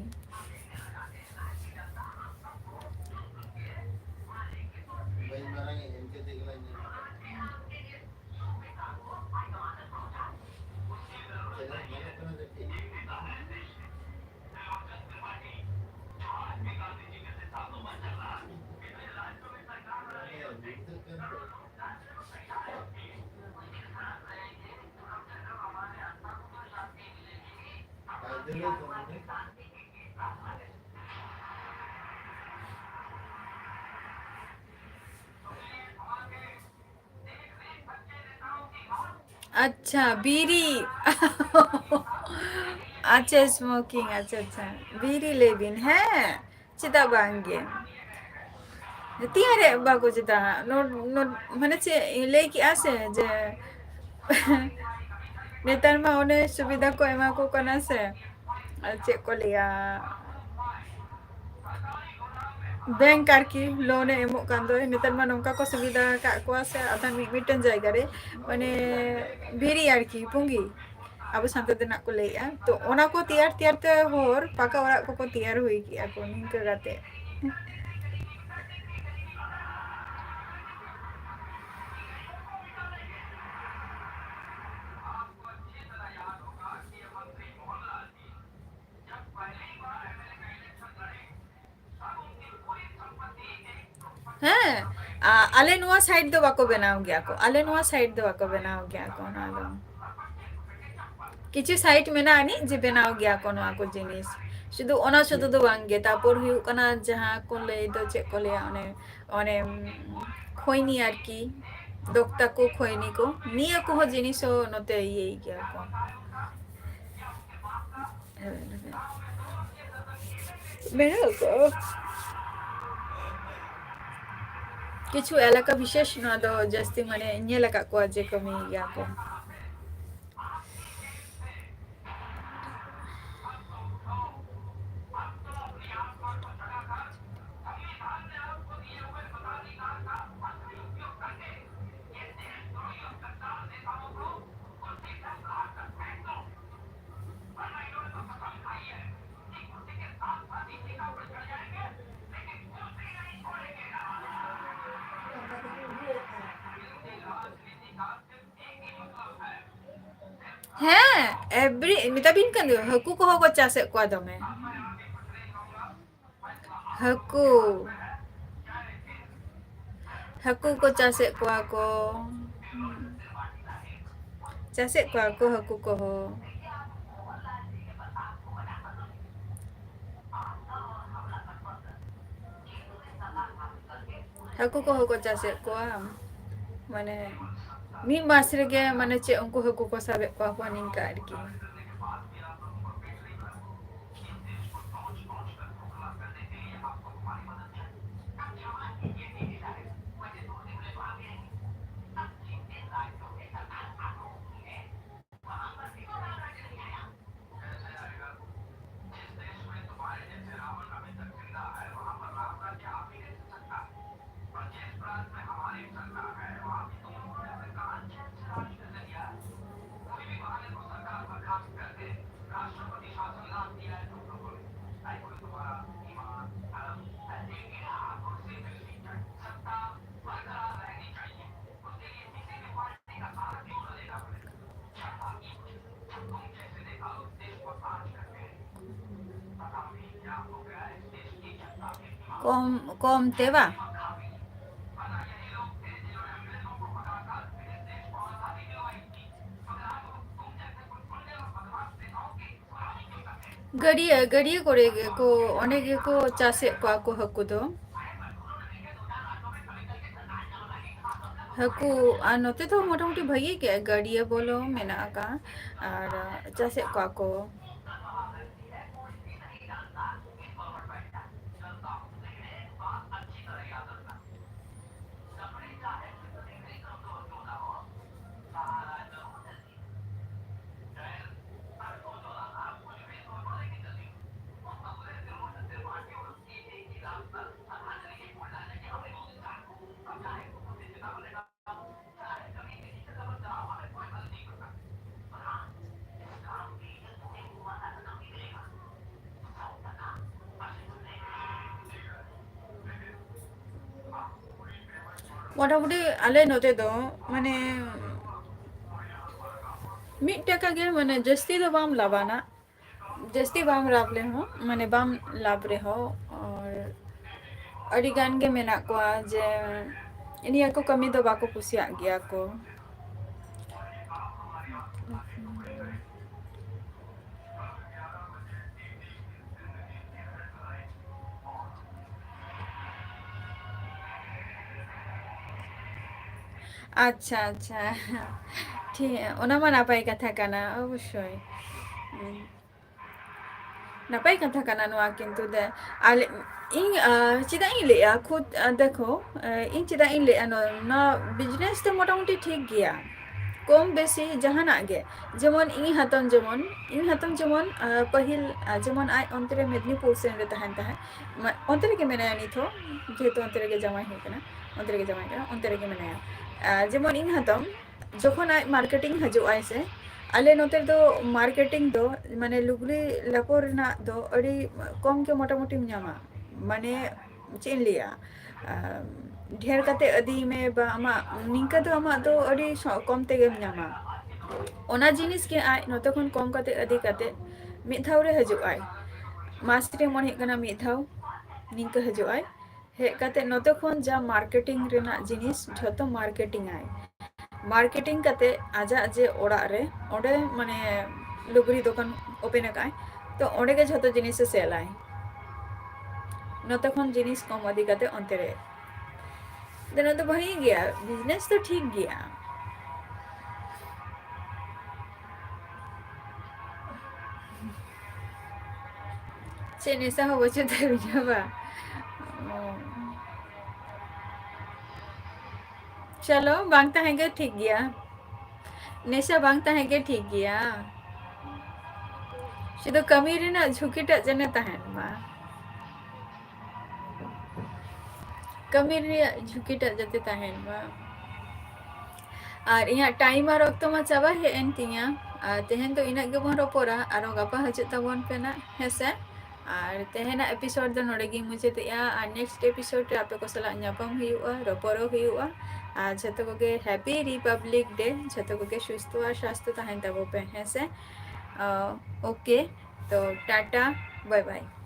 ᱟᱪᱪᱷᱟ, ᱵᱤᱲᱤ᱾ ᱟᱪᱪᱷᱟ, ᱥᱢᱳᱠᱤᱝ, ᱟᱪᱪᱷᱟ, ᱟᱪᱪᱷᱟ᱾ ᱵᱤᱲᱤ ᱞᱟᱹᱭ ᱵᱤᱱ, ᱦᱮᱸ, ᱪᱮᱫᱟᱜ ᱵᱟᱝ ᱜᱮ? ᱛᱤᱭᱟᱨᱮᱫ ᱵᱟᱠᱚ ᱪᱮᱫᱟᱜ? ᱱᱚ-, ᱱᱚ-, ᱢᱟᱱᱮ ᱪᱮᱫ ᱤᱧ ᱞᱟᱹᱭ ᱠᱮᱜᱼᱟ ᱥᱮ, ᱡᱮ ᱱᱮᱛᱟᱨ ᱢᱟ ᱚᱱᱮ ᱥᱩᱵᱤᱫᱷᱟ ᱠᱚ ᱮᱢᱟ ᱠᱚ ᱠᱟᱱᱟ ᱥᱮ, ᱟᱨ ᱪᱮᱫ ᱠᱚ ᱞᱟᱹᱭᱟ, ᱵᱮᱝᱠ ᱟᱨᱠᱤ ᱞᱳᱱ ᱮ ᱮᱢᱚᱜ ᱠᱟᱱ ᱫᱚᱭ, ᱱᱮᱛᱟᱨ ᱢᱟ ᱱᱚᱝᱠᱟ ᱠᱚ ᱥᱩᱵᱤᱫᱷᱟ ᱟᱠᱟᱫ ᱠᱚᱣᱟ ᱥᱮ, ᱟᱫᱷᱟ ᱢᱤᱫ ᱢᱤᱫᱴᱮᱱ ᱡᱟᱭᱜᱟ ᱨᱮ ᱚᱱᱮ ᱵᱤᱲᱤ ᱟᱨᱠᱤ, ᱯᱩᱸᱜᱤ, ᱟᱵᱚ ᱥᱟᱱᱛᱟᱲ ᱛᱮᱱᱟᱜ ᱠᱚ ᱞᱟᱹᱭᱮᱜᱼᱟ᱾ ᱛᱚ ᱚᱱᱟ ᱠᱚ ᱛᱮᱭᱟᱨ ᱛᱮᱭᱟᱨ ᱛᱮ ᱦᱚᱲ ᱯᱟᱠᱟ ᱚᱲᱟᱜ ᱠᱚᱠᱚ ᱛᱮᱭᱟᱨ ᱦᱩᱭ ᱠᱮᱜᱼᱟ ᱠᱚ ᱱᱤᱝᱠᱟᱹ ᱠᱟᱛᱮ᱾ ᱦᱮᱸ, ᱟ-, ᱟᱞᱮ ᱱᱚᱣᱟ ᱥᱟᱭᱤᱰ ᱫᱚ ᱵᱟᱠᱚ ᱵᱮᱱᱟᱣ ᱜᱮᱭᱟ ᱠᱚ, ᱟᱞᱮ ᱱᱚᱣᱟ ᱥᱟᱭᱤᱰ ᱫᱚ ᱵᱟᱠᱚ ᱵᱮᱱᱟᱣ ᱜᱮᱭᱟ ᱠᱚ ᱚᱱᱟ ᱫᱚ᱾ ᱠᱤᱪᱷᱩ ᱥᱟᱭᱤᱰ ᱢᱮᱱᱟᱜ ᱟᱹᱱᱤᱡ ᱡᱮ ᱵᱮᱱᱟᱣ ᱜᱮᱭᱟ ᱠᱚ ᱱᱚᱣᱟ ᱠᱚ ᱡᱤᱱᱤᱥ, ᱥᱩᱫᱷᱩ ᱚᱱᱟ ᱥᱩᱫᱷᱩ ᱫᱚ ᱵᱟᱝ ᱜᱮ, ᱛᱟᱨᱯᱚᱨ ᱦᱩᱭᱩᱜ ᱠᱟᱱᱟ ᱡᱟᱦᱟᱸ ᱠᱚ ᱞᱟᱹᱭ ᱫᱚ, ᱪᱮᱫ ᱠᱚ ᱞᱟᱹᱭᱟ, ᱚᱱᱮ, ᱚᱱᱮ, ᱩᱢ, ᱠᱷᱚᱭᱱᱤ ᱟᱨᱠᱤ, ᱫᱚᱠᱛᱟ ᱠᱚ, ᱠᱷᱚᱭᱱᱤ ᱠᱚ, ᱱᱤᱭᱟᱹ ᱠᱚᱦᱚᱸ ᱡᱤᱱᱤᱥ ᱦᱚᱸ ᱱᱚᱛᱮ ᱤᱭᱟᱹᱭ ᱜᱮᱭᱟ ᱠᱚ᱾ ᱢᱮᱱᱟᱜ ᱠᱚᱣᱟ᱾ ᱠᱤᱪᱷᱩ ᱮᱞᱟᱠᱟ ᱵᱤᱥᱮᱥ ᱱᱚᱣᱟ ᱫᱚ ᱡᱟᱹᱥᱛᱤ, ᱢᱟᱱᱮ, ᱧᱮᱞ ᱟᱠᱟᱫ ᱠᱚᱣᱟ ᱡᱮ ᱠᱟᱹᱢᱤ ᱜᱮᱭᱟ ᱠᱚ᱾ ᱦᱮᱸ, every, ᱢᱮᱛᱟ ᱵᱤᱱ ᱠᱟᱱ ᱫᱚ, ᱦᱟᱹᱠᱩ ᱠᱚᱦᱚᱸ ᱠᱚ ᱪᱟᱥᱮᱫ ᱠᱚᱣᱟ ᱫᱚᱢᱮ᱾ ᱦᱟᱹᱠᱩ, ᱦᱟᱹᱠᱩ ᱠᱚ ᱪᱟᱥᱮᱫ ᱠᱚᱣᱟ ᱠᱚ, ᱪᱟᱥᱮᱫ ᱠᱚᱣᱟ ᱠᱚ ᱦᱟᱹᱠᱩ ᱠᱚᱦᱚᱸ᱾ ᱦᱟᱹᱠᱩ ᱠᱚᱦᱚᱸ ᱠᱚ ᱪᱟᱥᱮᱫ ᱠᱚᱣᱟ, ᱢᱟᱱᱮ ᱢᱤᱫ ᱢᱟᱥ ᱨᱮᱜᱮ ᱢᱟᱱᱮ ᱪᱮᱫ ᱩᱱᱠᱩ ᱦᱟᱹᱠᱩ ᱠᱚ ᱥᱟᱵᱮᱫ ᱠᱚᱣᱟ ᱠᱚ ᱱᱤᱝᱠᱟ ᱟᱨᱠᱤ᱾ ᱠᱚᱢ, ᱠᱚᱢ ᱛᱮ ᱵᱟ? ᱜᱟᱹᱰᱭᱟᱹ, ᱜᱟᱹᱰᱭᱟᱹ ᱠᱚᱨᱮ ᱜᱮᱠᱚ, ᱚᱸᱰᱮ ᱜᱮᱠᱚ ᱪᱟᱥᱮᱫ ᱠᱚᱣᱟ ᱠᱚ ᱦᱟᱹᱠᱩ ᱫᱚ᱾ ᱦᱟᱹᱠᱩ, ᱟᱨ ᱱᱚᱛᱮ ᱫᱚ ᱢᱚᱴᱟᱢᱩᱴᱤ ᱵᱷᱟᱹᱜᱤ ᱜᱮ, ᱜᱟᱹᱰᱭᱟᱹ ᱵᱚᱞᱚ ᱢᱮᱱᱟᱜ ᱟᱠᱟᱫ, ᱟᱨ ᱪᱟᱥᱮᱫ ᱠᱚᱣᱟ ᱠᱚ᱾ ᱢᱚᱴᱟᱢᱩᱴᱤ ᱟᱞᱮ ᱱᱚᱛᱮ ᱫᱚ ᱢᱟᱱᱮ ᱢᱤᱫ ᱴᱟᱠᱟ ᱜᱮ, ᱢᱟᱱᱮ ᱡᱟᱹᱥᱛᱤ ᱫᱚ ᱵᱟᱢ ᱞᱟᱵᱟᱱᱟ, ᱡᱟᱹᱥᱛᱤ ᱵᱟᱢ ᱞᱟᱵᱷ ᱨᱮᱦᱚᱸ, ᱢᱟᱱᱮ ᱵᱟᱢ ᱞᱟᱵᱷ ᱨᱮᱦᱚᱸ, ᱟᱨ ᱟᱹᱰᱤ ᱜᱟᱱ ᱜᱮ ᱢᱮᱱᱟᱜ ᱠᱚᱣᱟ ᱡᱮ ᱱᱤᱭᱟᱹ ᱠᱚ ᱠᱟᱹᱢᱤ ᱫᱚ ᱵᱟᱠᱚ ᱠᱩᱥᱤᱭᱟᱜ ᱜᱮᱭᱟ ᱠᱚ᱾ ᱟᱪᱪᱷᱟ, ᱟᱪᱪᱷᱟ᱾ ᱴᱷᱤᱠ, ᱚᱱᱟ ᱢᱟ ᱱᱟᱯᱟᱭ ᱠᱟᱛᱷᱟ ᱠᱟᱱᱟ, ᱚᱵᱚᱥᱥᱳᱭ᱾ ᱦᱩᱸ᱾ ᱱᱟᱯᱟᱭ ᱠᱟᱛᱷᱟ ᱠᱟᱱᱟ ᱱᱚᱣᱟ, ᱠᱤᱱᱛᱩ ᱫᱮ, ᱟᱞᱮ, ᱤᱧ, ᱟ, ᱪᱮᱫᱟᱜ ᱤᱧ ᱞᱟᱹᱭᱟ, ᱠᱷᱩᱫ, ᱟ, ᱫᱮᱠᱷᱳ, ᱟ, ᱤᱧ ᱪᱮᱫᱟᱜ ᱤᱧ ᱞᱟᱹᱭᱟ, ᱱᱚ-, ᱱᱚᱣᱟ business ᱫᱚ ᱢᱚᱴᱟᱢᱩᱴᱤ ᱴᱷᱤᱠ ᱜᱮᱭᱟ, ᱠᱚᱢ ᱵᱮᱥᱤ ᱡᱟᱦᱟᱱᱟᱜ ᱜᱮ᱾ ᱡᱮᱢᱚᱱ ᱤᱧ ᱦᱟᱛᱚᱢ, ᱡᱮᱢᱚᱱ, ᱤᱧ ᱦᱟᱛᱚᱢ ᱡᱮᱢᱚᱱ, ᱟ, ᱯᱟᱹᱦᱤᱞ, ᱟ, ᱡᱮᱢᱚᱱ ᱟᱡ ᱚᱱᱛᱮ ᱨᱮ ᱢᱮᱫᱽᱱᱤᱯᱩᱨ ᱥᱮᱱ ᱨᱮ ᱛᱟᱦᱮᱱ ᱛᱟᱦᱮᱸᱫ, ᱢᱟ-, ᱚᱱᱛᱮ ᱨᱮᱜᱮ ᱢᱮᱱᱟᱭᱟ ᱱᱤᱛ ᱦᱚᱸ, ᱡᱮᱦᱮᱛᱩ ᱚᱱᱛᱮ ᱨᱮᱜᱮ ᱡᱟᱶᱟᱭ ᱦᱩᱭ ᱠᱟᱱᱟ, ᱚᱱᱛᱮ ᱨᱮᱜᱮ ᱡᱟᱶᱟᱭ ᱠᱟᱱᱟ, ᱚᱱᱛᱮ ᱨᱮᱜᱮ ᱢᱮᱱᱟᱭᱟ᱾ ᱟ, ᱡᱮᱢᱚᱱ ᱤᱧ ᱦᱟᱛᱚᱢ, ᱡᱚᱠᱷᱚᱱ ᱟᱡ marketing ᱦᱤᱡᱩᱜ ᱟᱭ ᱥᱮ, ᱟᱞᱮ ᱱᱚᱛᱮ ᱫᱚ marketing ᱫᱚ, ᱢᱟᱱᱮ, ᱞᱩᱜᱽᱲᱤ ᱞᱟᱯᱚ ᱨᱮᱱᱟᱜ ᱫᱚ ᱟᱹᱰᱤ ᱠᱚᱢ ᱜᱮ ᱢᱚᱴᱟᱢᱩᱴᱤᱢ ᱧᱟᱢᱟ, ᱢᱟᱱᱮ, ᱪᱮᱫ ᱤᱧ ᱞᱟᱹᱭᱟ, ᱟᱢ, ᱰᱷᱮᱨ ᱠᱟᱛᱮ ᱟᱹᱫᱤᱭ ᱢᱮ ᱵᱟ ᱟᱢᱟᱜ ᱱᱤᱝᱠᱟᱹ ᱫᱚ ᱟᱢᱟᱜ ᱫᱚ ᱟᱹᱰᱤ ᱥᱚ-, ᱠᱚᱢ ᱛᱮᱜᱮᱢ ᱧᱟᱢᱟ᱾ ᱚᱱᱟ ᱡᱤᱱᱤᱥ ᱜᱮ ᱟᱡ ᱱᱚᱛᱮ ᱠᱷᱚᱱ ᱠᱚᱢ ᱠᱟᱛᱮ ᱟᱹᱫᱤ ᱠᱟᱛᱮ ᱢᱤᱫ ᱫᱷᱟᱣ ᱨᱮ ᱦᱤᱡᱩᱜ ᱟᱭ, ᱢᱟᱥ ᱨᱮ ᱢᱚᱱᱮ ᱦᱩᱭᱩᱜ ᱠᱟᱱᱟ ᱢᱤᱫ ᱫᱷᱟᱣ ᱱᱤᱝᱠᱟᱹ ᱦᱤᱡᱩᱜ ᱟᱭ᱾ ᱦᱮᱡ ᱠᱟᱛᱮ ᱱᱚᱛᱮ ᱠᱷᱚᱱ ᱡᱟ marketing ᱨᱮᱱᱟᱜ ᱡᱤᱱᱤᱥ ᱡᱷᱚᱛᱚ marketing ᱟᱭ᱾ Marketing ᱠᱟᱛᱮ ᱟᱡᱟᱜ ᱡᱮ ᱚᱲᱟᱜ ᱨᱮ, ᱚᱸᱰᱮ ᱢᱟᱱᱮ ᱞᱩᱜᱽᱲᱤ ᱫᱚᱠᱟᱱ open ᱟᱠᱟᱫ ᱟᱭ, ᱛᱚ ᱚᱸᱰᱮ ᱜᱮ ᱡᱷᱚᱛᱚ ᱡᱤᱱᱤᱥ ᱮ sell ᱟᱭ᱾ ᱱᱚᱛᱮ ᱠᱷᱚᱱ ᱡᱤᱱᱤᱥ ᱠᱚᱢ ᱤᱫᱤ ᱠᱟᱛᱮ ᱚᱱᱛᱮ ᱨᱮ᱾ ᱟᱫᱚ ᱱᱚᱣᱟ ᱫᱚ ᱵᱷᱟᱹᱜᱤ ᱜᱮᱭᱟ, business ᱫᱚ ᱴᱷᱤᱠ ᱜᱮᱭᱟ᱾ ᱪᱮᱫ ᱱᱮᱥᱟ ᱦᱚᱸ ᱵᱟᱹᱪᱩᱜ ᱛᱟᱹᱵᱤᱱᱟ ᱵᱟ? ᱚ᱾ ᱪᱚᱞᱚ, ᱵᱟᱝ ᱛᱟᱦᱮᱸ ᱜᱮ ᱴᱷᱤᱠ ᱜᱮᱭᱟ᱾ ᱱᱮᱥᱟ ᱵᱟᱝ ᱛᱟᱦᱮᱸ ᱜᱮ ᱴᱷᱤᱠ ᱜᱮᱭᱟ᱾ ᱥᱩᱫᱷᱩ ᱠᱟᱹᱢᱤ ᱨᱮᱱᱟᱜ ᱡᱷᱩᱸᱠᱤᱴᱟᱜ ᱡᱮᱱᱚ ᱛᱟᱦᱮᱱ ᱢᱟ᱾ ᱠᱟᱹᱢᱤ ᱨᱮᱭᱟᱜ ᱡᱷᱩᱸᱠᱤᱴᱟᱜ ᱡᱟᱛᱮ ᱛᱟᱦᱮᱱ ᱢᱟ᱾ ᱟᱨ ᱤᱧᱟᱹᱜ time ᱟᱨ ᱚᱠᱛᱚ ᱢᱟ ᱪᱟᱵᱟ ᱦᱮᱡ ᱮᱱ ᱛᱤᱧᱟ᱾ ᱟᱨ ᱛᱮᱦᱮᱧ ᱫᱚ ᱤᱱᱟᱹᱜ ᱜᱮᱵᱚᱱ ᱨᱚᱯᱚᱲᱟ, ᱟᱨᱚ ᱜᱟᱯᱟ ᱦᱤᱡᱩᱜ ᱛᱟᱵᱚᱱ ᱯᱮ ᱱᱟᱜ, ᱦᱮᱸᱥᱮ? ᱟᱨ ᱛᱮᱦᱮᱧᱟᱜ episode ᱫᱚ ᱱᱚᱰᱮ ᱜᱤᱧ ᱢᱩᱪᱟᱹᱫᱮᱜᱼᱟ᱾ ᱟᱨ next episode ᱨᱮ ᱟᱯᱮ ᱠᱚ ᱥᱟᱞᱟᱜ ᱧᱟᱯᱟᱢ ᱦᱩᱭᱩᱜᱼᱟ, ᱨᱚᱯᱚᱲᱚᱜ ᱦᱩᱭᱩᱜᱼᱟ᱾ ᱟᱨ ᱡᱷᱚᱛᱚ ᱠᱚᱜᱮ happy Republic Day, ᱡᱷᱚᱛᱚ ᱠᱚᱜᱮ ᱥᱩᱥᱛᱷᱚ ᱟᱨ ᱥᱟᱥᱛᱷᱚ ᱛᱟᱦᱮᱱ ᱛᱟᱵᱚ ᱯᱮ, ᱦᱮᱸᱥᱮ? ᱟᱸ, OK, ᱛᱚ ᱴᱟᱴᱟ, bye bye᱾